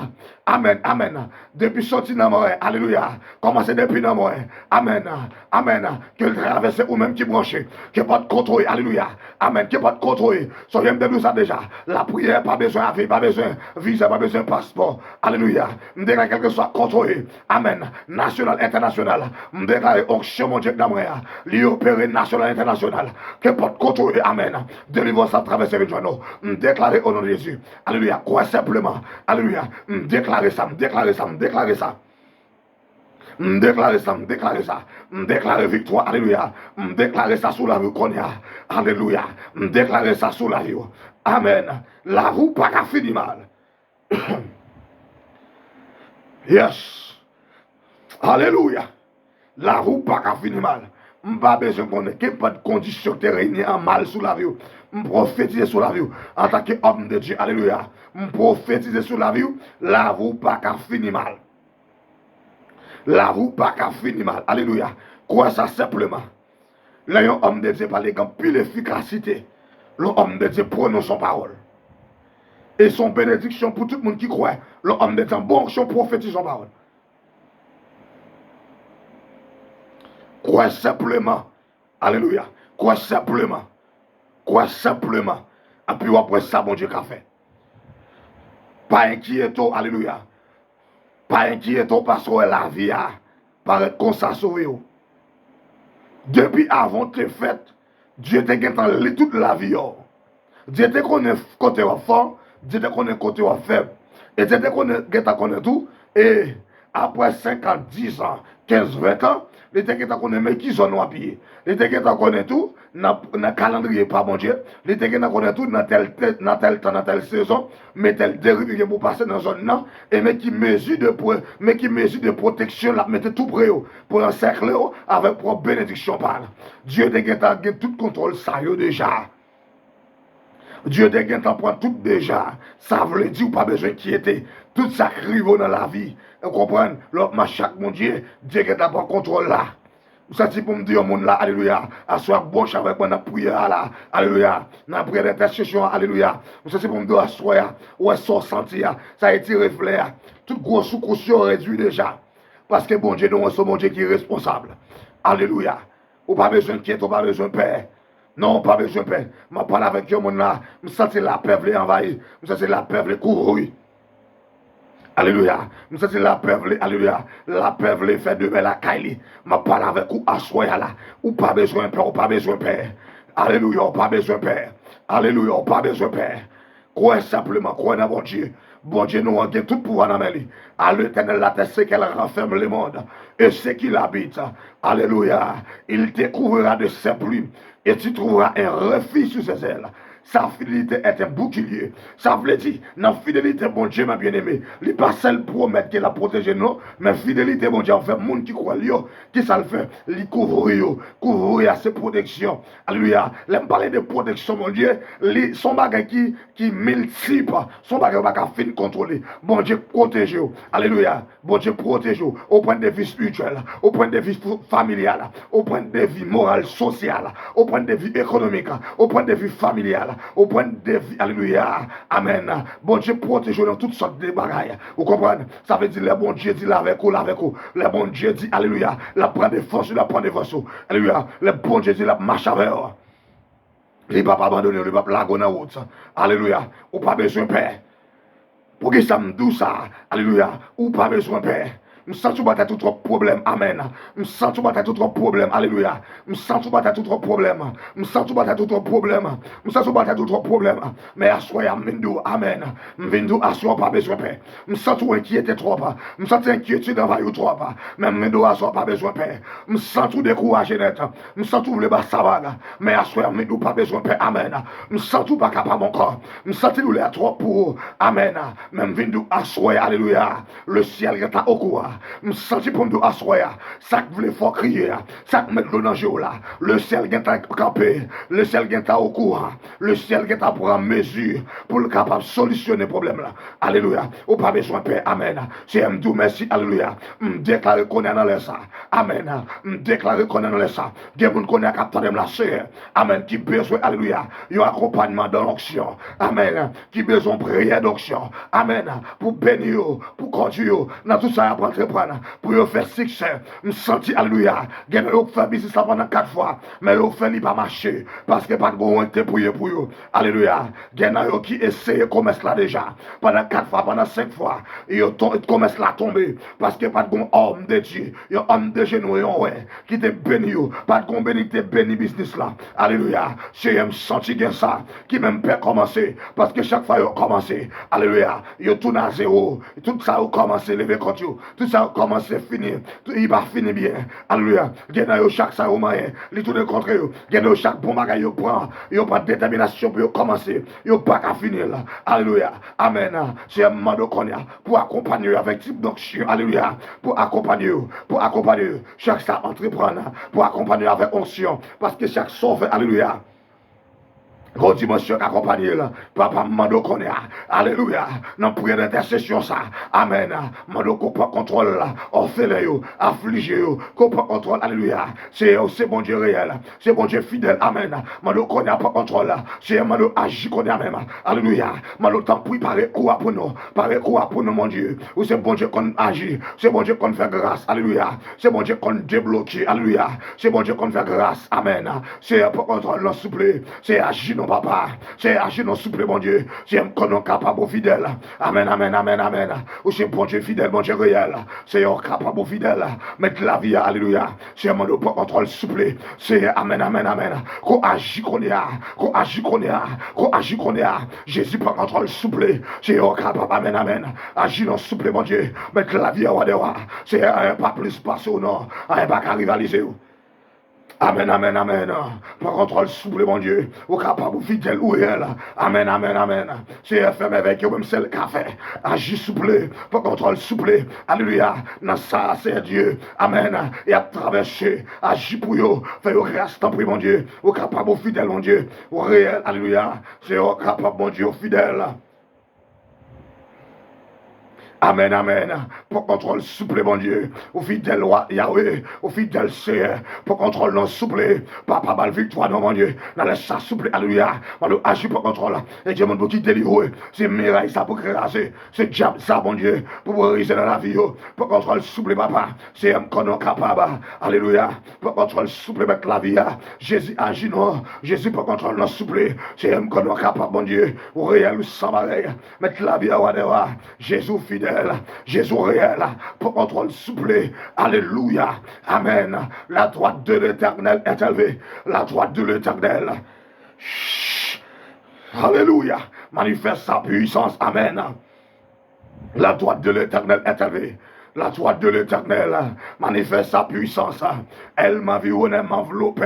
Amèn. Amèn. Depi soti nan mwen. Alelouya. Kòmanse depi nan mwen. Amèn. Amèn. Ke l travèse ou menm ki branche. Ke pòt kote w ye. Alelouya. Amèn. Ke pòt kote w ye. Sonje m te di w sa deja. Lapriyè pa bezwen avi, pa bezwen viza, pa bezwen paspò. Alelouya. M deklare kèlkeswa kote w ye. Amèn. Nasyonal, entènasyonal. M deklare onksyon Bondye k nan mwen an. Li opere nasyonal, entènasyonal. Ke pòt kote w ye. Amèn. Delivrans ap travèse vin jwenn ou. M deklare o non de Jezi. Alelouya. Kwè senpleman. Alelouya. M deklare sa, m deklare sa, m deklare sa. M deklare sa, m deklare sa. M deklare viktwa, alelouya. M deklare sa sou lavi w kounye a. Alelouya. M deklare sa sou lavi w. Amèn. Lavi w pa ka fini mal. Yes. Alelouya. Lavi w pa ka fini mal. M pa bezwen konnen kenpòt kondisyon ki te règne an mal sou lavi w. M pwofetize sou lavi w. Antanke òm de Dye, alelouya. M pwofetize sou lavi w. Lavi w pa ka fini mal. Lavi w pa ka fini mal. Alelouya. Kwè sa senpleman. Lè yon òm de Dye pale, gen anpil efikasite lè yon òm de Dye pwononse yon pawòl. E se yon benediksyon pou tout moun ki kwè lè yon òm de Dye, bon, se yon pwofetize yon pawòl. Kwè senpleman. Alelouya. Kwè senpleman. Kwè senpleman. Epi w ap wè sa Bondye ka fè. Pa enkyete w, alelouya. Pa enkyete w paske w wè lavi a parèt konsa sou vi w. Depi avan w te fèt, Dye te gentan li tout lavi w. Dye te konnen kote w ap fò, Dye te konnen kote w ap fèb. E Dye te konnen, gentan konnen tou, e apre senk an, diz an, kenz, ven an, li te gentan konnen men ki zòn w ap ye. Li te gentan konnen tou, nan, nan kalandriye pa Bondye, li te gentan konnen tou nan tèl, tè- nan tèl tan, nan tèl sezon, men tèl deriv ki gen pou pase nan zòn nan, e men ki mezi de pwo- men ki mezi de pwoteksyon l ap mete tou pre w, pou l ansèkle w avèk pwòp benediksyon pa l. Dye te gentan gen tout kontwòl sa yo deja. Dye te gentan pran tout deja. Sa vle di w pa bezwen enkyete. Tout sa k rive w nan lavi, ou konprann, lè w ap mache ak Bondye, Dye gentan pran kontwòl la. M santi pou m di yon moun la, alelouya, aswè a, branche avèk mwen nan priyè a la, alelouya, nan priyè dentèsesyon an, alelouya. M santi pou m di w aswè a, ou wè sa w santi a, sa etire flè a. Tout gwo soukous yo redui deja. Paske Bondye nou an se yon Bondye ki responsab. Alelouya. Ou pa bezwen enkyete, ou pa bezwen pè. Non, ou pa bezwen pè. M ap pale avèk yon moun la, m santi lapè vle anvayi, m santi lapè vle kouvri. Alelouya. M santi lapè vle, alelouya. Lapè vle fè demè lakay li. M ap pale avèk ou aswè a la. Ou pa bezwen pè, ou pa bezwen pè. Alelouya, ou pa bezwen pè. Alelouya, ou pa bezwen pè. Kwè senpleman, kwè nan Bondye. Bondye nou an gen tout pouvwa nan men li. À l'Éternel la terre, ce qu'elle renferme, le monde et ce qu'il habite. Alléluia. Il te couvrira de ses plumes et tu trouveras un refuge sous ses ailes. Sa fidelite est un bouclier. Sa vle di, nan fidelite Bondye, mè byeneme, li pa sèl pwomèt ke l ap pwoteje nou, men fidelite Bondye anvè moun ki kwè l yo, ki sa l fè? Li kouvri yo. Kouvri a se pwoteksyon. Alelouya. Lè m pale de pwoteksyon Bondye, li se yon bagay ki, ki miltip. Se yon bagay ou pa ka fin kontwole. Bondye pwoteje w. Alelouya. Bondye pwoteje w, o pwen de vi espirityèl, o pwen de vi familyal, o pwen de vi moral, sosyal, o pwen de vi ekonomik, o pwen de vi familyal, o pwen de vi, alelouya, amèn. Bondye pwoteje w nan tout sòt de bagay. Ou konprann? Sa vle di lè Bondye di l avèk ou, l avèk ou. Lè Bondye di, alelouya, l ap pran defans ou, l ap pran defans ou. Alelouya. Lè Bondye di l ap mache avè w. Li p ap abandone w, li p ap lage w nan wout. Alelouya. Ou pa bezwen pè. Poukisa m di w sa? Alelouya. Ou pa bezwen pè. M santi w ba tèt ou twòp pwoblèm. Amèn. M santi w ba tèt ou twòp pwoblèm. Alelouya. M santi w ba tèt ou twòp pwoblèm. M santi w ba tèt ou twòp pwoblèm. M santi w ba tèt ou twòp pwoblèm. Men aswè a, m vin di w, amèn. M vin di w, aswè a, w pa bezwen pè. M santi w enkyete twòp. M santi enkyetid anvayi w twòp. Men m vin di w, aswè a, w pa bezwen pè. M santi w dekouraje nèt. M santi w vle ba sa vag. Men aswè a, m vin di w pa bezwen pè. Amèn. M santi w pa kapab ankò. M santi doulè a twòp pou ou. Amèn. Men m vin di w aswè a, alelouya, le syèl gentan okouran. M santi pou m di w aswè a, sa k vle fè w kriye a, sa k met dlo nan je w la, le syèl gentan kanpe. Le syèl gentan okouran. Le syèl gentan pran mezi pou l kapab solisyone pwoblèm la. Alelouya. Ou pa bezwen pè. Amèn. Senyè, m di w mèsi. Alelouya. M deklare kounye a nan lè sa. Amèn. M deklare konnen nan lè sa. Gen moun konnen k ap tande m la, Seyè. Amèn. Ki bezwen, alelouya, yon akonpayman dan lonksyon. Amèn. Ki bezwen yon priyè donksyon. Amèn. Pou beni yo, pou kondui yo nan tout sa y ap antreprann, pou yo fè siksè. M santi, alelouya, gen nan yo k fè biznis la pandan kat fwa, men yo fè li pa mache, paske pa t gen yon ki te priye pou yo. Alelouya. Gen nan yo ki eseye komès la deja. Pandan kat fwa, pandan senk fwa, yo ton-, komès la tonbe. Paske pa t gen yon òm de Dye, yon òm de jenou, yon wè, ki te beni yo. Pa t gen yon beni ki te beni biznis la. Alelouya. Seyè, m santi gen sa ki menm pè kòmanse. Paske chak fwa yo kòmanse, alelouya, yo tounen a zewo. Tout sa yo kòmanse leve kont yo. Tout sa yo kòmanse fini. Tout, li pa fini byen. Alelouya. Gen nan yo chak sa yo manyen, li tounen kont yo. Gen nan yo chak bon bagay yo pran, yo pran detèminasyon pou yo kòmanse. Yo pa ka fini l. Alelouya. Amèn. Seyè, m mande w kounye a pou akonpanye yo avèk tip donksyon. Alelouya. Pou akonpanye yo. Pou akonpanye yo. Chak sa antreprann. Pou akonpanye yo avèk onksyon. Paske chak sa w fè, alelouya, gon dimansyon k akonpanye l. Papa, m mande w kounye a. Alelouya. Nan priyè dentèsesyon sa. Amèn. Mande w pou w pran kontwòl òfelen yo, aflije yo. Pou w pran kontwòl, alelouya. Seyè, ou se Bondye reyèl. Se Bondye fidèl. Amèn. Mande w kounye a pran kontwòl la. Seyè, mande w aji kounye a menm. Alelouya. Mande w tanpri pare kou a pou nou. Pare kou a pou nou, Bondye. Ou se Bondye konn aji. Se Bondye konn fè gras. Alelouya. Se Bondye konn debloke. Alelouya. Se Bondye konn fè gras. Amèn. Seyè, pran kontwòl nan souple. Seyè, aji non, papa. Seyè, aji non, souple, Bondye. Seyè, m konnen w kapab, ou fidèl. Amèn, amèn, amèn, amèn. Ou se Bondye fidèl, Bondye reyèl. Seyè, ou kapab, ou fidèl. Mèt lavi a, alelouya. Seyè, mande w pran kontwòl, souple. Seyè, amèn, amèn, amèn. Ko aji kounye a, ko aji kounye a, ko aji kounye a. Jezi, pran kontwòl, souple. Seyè, ou kapab, amèn, amèn. Aji non, souple, Bondye. Mèt lavi a, wa dè wa. Seyè, anyen pa plis pase w non. Anyen pa ka rivalize w. Amèn, amèn, amèn. Pran kontwòl, souple, Bondye. Ou kapab, ou fidèl, ou reyèl. Amèn, amèn, amèn. Seyè, fè mèvèy ke ou menm sèl ka fè. Aji, souple. Pran kontwòl, souple. Alelouya. Nan sa, Seyè Dye. Amèn. Y ap travèse. Aji pou yo. Fè yo gras, tanpri, Bondye. Ou kapab, ou fidèl, Bondye. Ou reyèl. Alelouya. Seyè, ou kapab, Bondye, ou fidèl. Amèn, amèn. Pran kontwòl, souple, Bondye. Ou fidèl, wa, Yahweh. Ou fidèl, Seyè. Pran kontwòl, non, souple. Papa, ba l viktwa, non, Bondye. Nan lè sa, souple, alelouya. Mande w aji, pran kontwòl. E gen moun pou ki delivre. Se miray sa pou kraze. Se dyab sa, Bondye, pou brize nan lavi yo. Pran kontwòl, souple, papa. Seyè, m konnen w kapab. Alelouya. Pran kontwòl, souple, mèt lavi a. Jezi, aji non. Jezi, pran kontwòl, non, souple. Seyè, m konnen w kapab, Bondye. Ou reyèl, ou san parèy. Mèt lavi a, wa dè wa. Jezi, ou fidèl. Jezi, ou reyèl. Pran kontwòl, souple. Alelouya. Amèn. La droite de l'Éternel est élevée. La droite de l'Éternel. Alelouya. Manifeste sa puissance. Amèn. La droite de l'Éternel est élevée. La droite de l'Éternel manifeste sa puissance. Elle m'environne, elle m'enveloppe.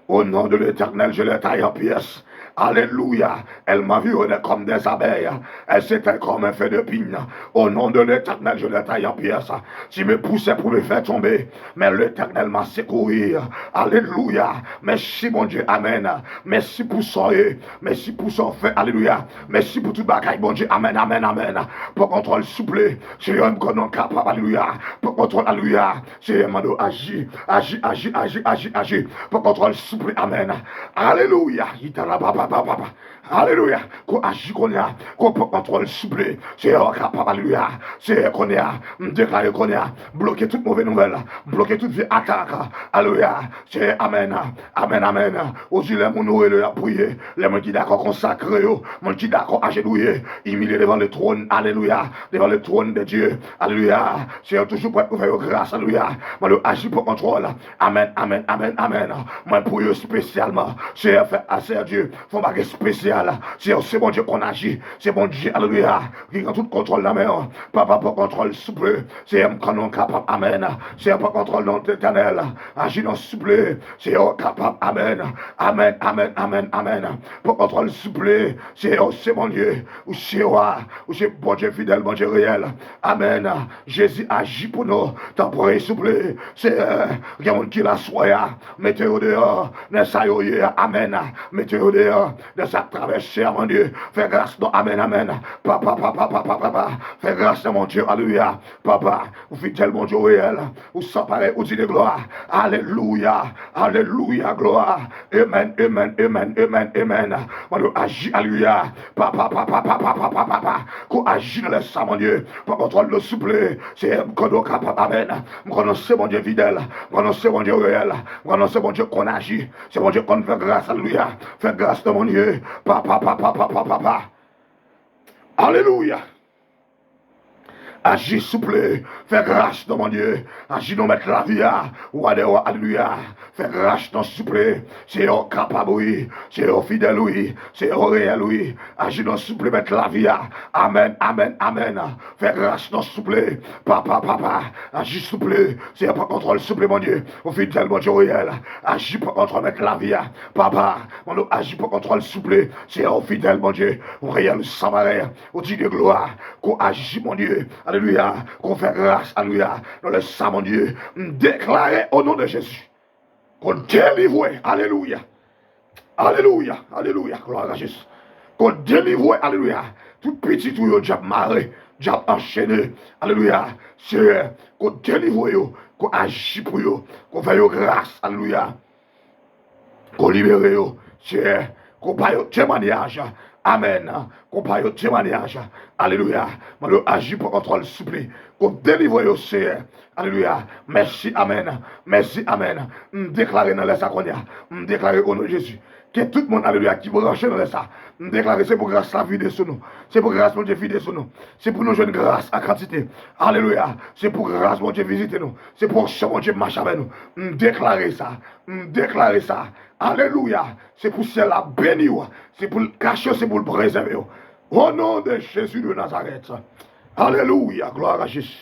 Au nom de l'Éternel, je les taille en pièces. Alléluia. Elles m'environnaient comme des abeilles. Elles s'éteignent comme un feu de pin. Au nom de l'Éternel, je les taille en pièces. Je me poussais pour me faire tomber, mais l'Éternel m'a secouru. Alléluia. Mèsi, Bondye. Amèn. Mèsi pou sa w ye. Mèsi pou sa w fè. Alelouya. Mèsi pou tout bagay, Bondye. Amèn, amèn, amèn. Pran kontwòl, souple. Seyè, m konnen w kapab. Alelouya. Pran kontwòl. Alelouya. Seyè, mande w aji. Aji, aji, aji, aji, aji. Pran kontwòl, souple. Amèn. Alelouya. Yitala papa, papa, papa. Alelouya. Ko aji kounye a. Ko pran kontwòl, souple. Seyè, w kapab. Alelouya. Seyè, kounye a, m deklare kounye a, bloke tout move nouvèl. Bloke tout vye atak. Alelouya. Seyè, amèn. Amèn, amèn. Ou di lè moun ou rele yo ap priye, lè moun ki dakò konsakre yo, moun ki dakò ajenouye, imilye devan le twòn, alelouya, devan le twòn de Dye, alelouya. Seyè, toujou prèt pou fè yo gras, alelouya. Mande w aji, pran kontwòl. Amèn, amèn, amèn, amèn. Mwen priye espesyalman. Seyè, fè, a, Seyè Dye, fè yon bagay espesyal. Seyè, se Bondye konn aji. Se Bondye, alelouya, ki gen tout kontwòl nan men w. Papa, pran kontwòl, souple. Seyè, m konnen w kapab. Amèn. Seyè, pran kontwòl nan Letènèl. Aji nan souple. Seyè, w kapab. Amèn. Amèn, amèn, amèn, amèn. Pran kontwòl, souple. Seyè, w se Bondye. Ou se wa. Ou se Bondye fidèl, Bondye reyèl. Amèn. Jezi, aji pou nou. Tanpri, souple. Seyè, gen moun ki la aswè a. Mete yo deyò. Nan sa yo ye a. Amèn. Mete yo deyò. Nan sa k travèse a, Bondye. Fè gras non. Amèn, amèn. Papa, papa, papa, papa. Fè gras nan Bondye. Alelouya. Papa, ou fidèl, Bondye, ou reyèl. Ou san parèy, ou diy de glwa. Alelouya. Alelouya. Glwa. Amèn, amèn, amèn, amèn, amèn. Mande w aji, alelouya. Papa, papa, papa, papa, papa, papa. Ko aji nan lè sa, Bondye. Pran kontwòl nou, souple. Seyè, m konnen w kapab. Amèn. M konnen w se Bondye fidèl. M konnen w se Bondye reyèl. M konnen w se Bondye konn aji. Se Bondye konn fè gras, alelouya. Fè gras nan Bondye. Papa, papa, papa, papa, papa. Alelouya. Aji, souple. Fè gras nan Bondye. Aji non, Mèt lavi a. Wa dè wa, alelouya. Fè gras non, souple. Seyè, w kapab, wi. Seyè, w fidèl, wi. Seyè, w reyèl, wi. Aji non, souple, Mèt lavi a. Amèn, amèn, amèn. Fè gras non, souple. Papa, papa. Aji, souple. Seyè, pran kontwòl, souple, Bondye. Ou fidèl, Bondye, w reyèl. Aji, pran kontwòl, Mèt lavi a. Papa, mande w aji, pran kontwòl, souple. Seyè, ou fidèl, Bondye. Ou reyèl, ou san parèy. Ou diy de glwa. Ko aji, Bondye. Alelouya. Ko fè gras, alelouya. Nan lè sa, Bondye, m deklare, o non de Jezi, ko delivre. Alelouya. Alelouya. Alelouya. Glwa a Jezi. Ko delivre, alelouya. Tout pitit ou yo, dyab mare, dyab anchene. Alelouya. Seyè, ko delivre yo, ko aji pou yo, ko fè yo gras. Alelouya. Ko libere yo, Seyè. Ko ba yo temwayaj. Amèn. Ko ba yo temwayaj. Alelouya. Mande w aji, pran kontwòl, souple. Ko delivre yo, Seyè. Alelouya. Mèsi, amèn. Mèsi, amèn. M deklare nan lè sa kounye a. M deklare o non de Jezi. Ke tout moun, alelouya, ki branche nan lè sa. M deklare se pou gras la vide sou nou. Se pou gras Bondye vide sou nou. Se pou nou jwenn gras an kantite. Alelouya. Se pou gras Bondye vizite nou. Se pou onksyon Bondye mache avè nou. M deklare sa. M deklare sa. Alelouya. Se pou syèl la beni w. Se pou l kache w, se pou l prezève w. O non de Jezi de Nazarèt. Alelouya. Glwa a Jezi.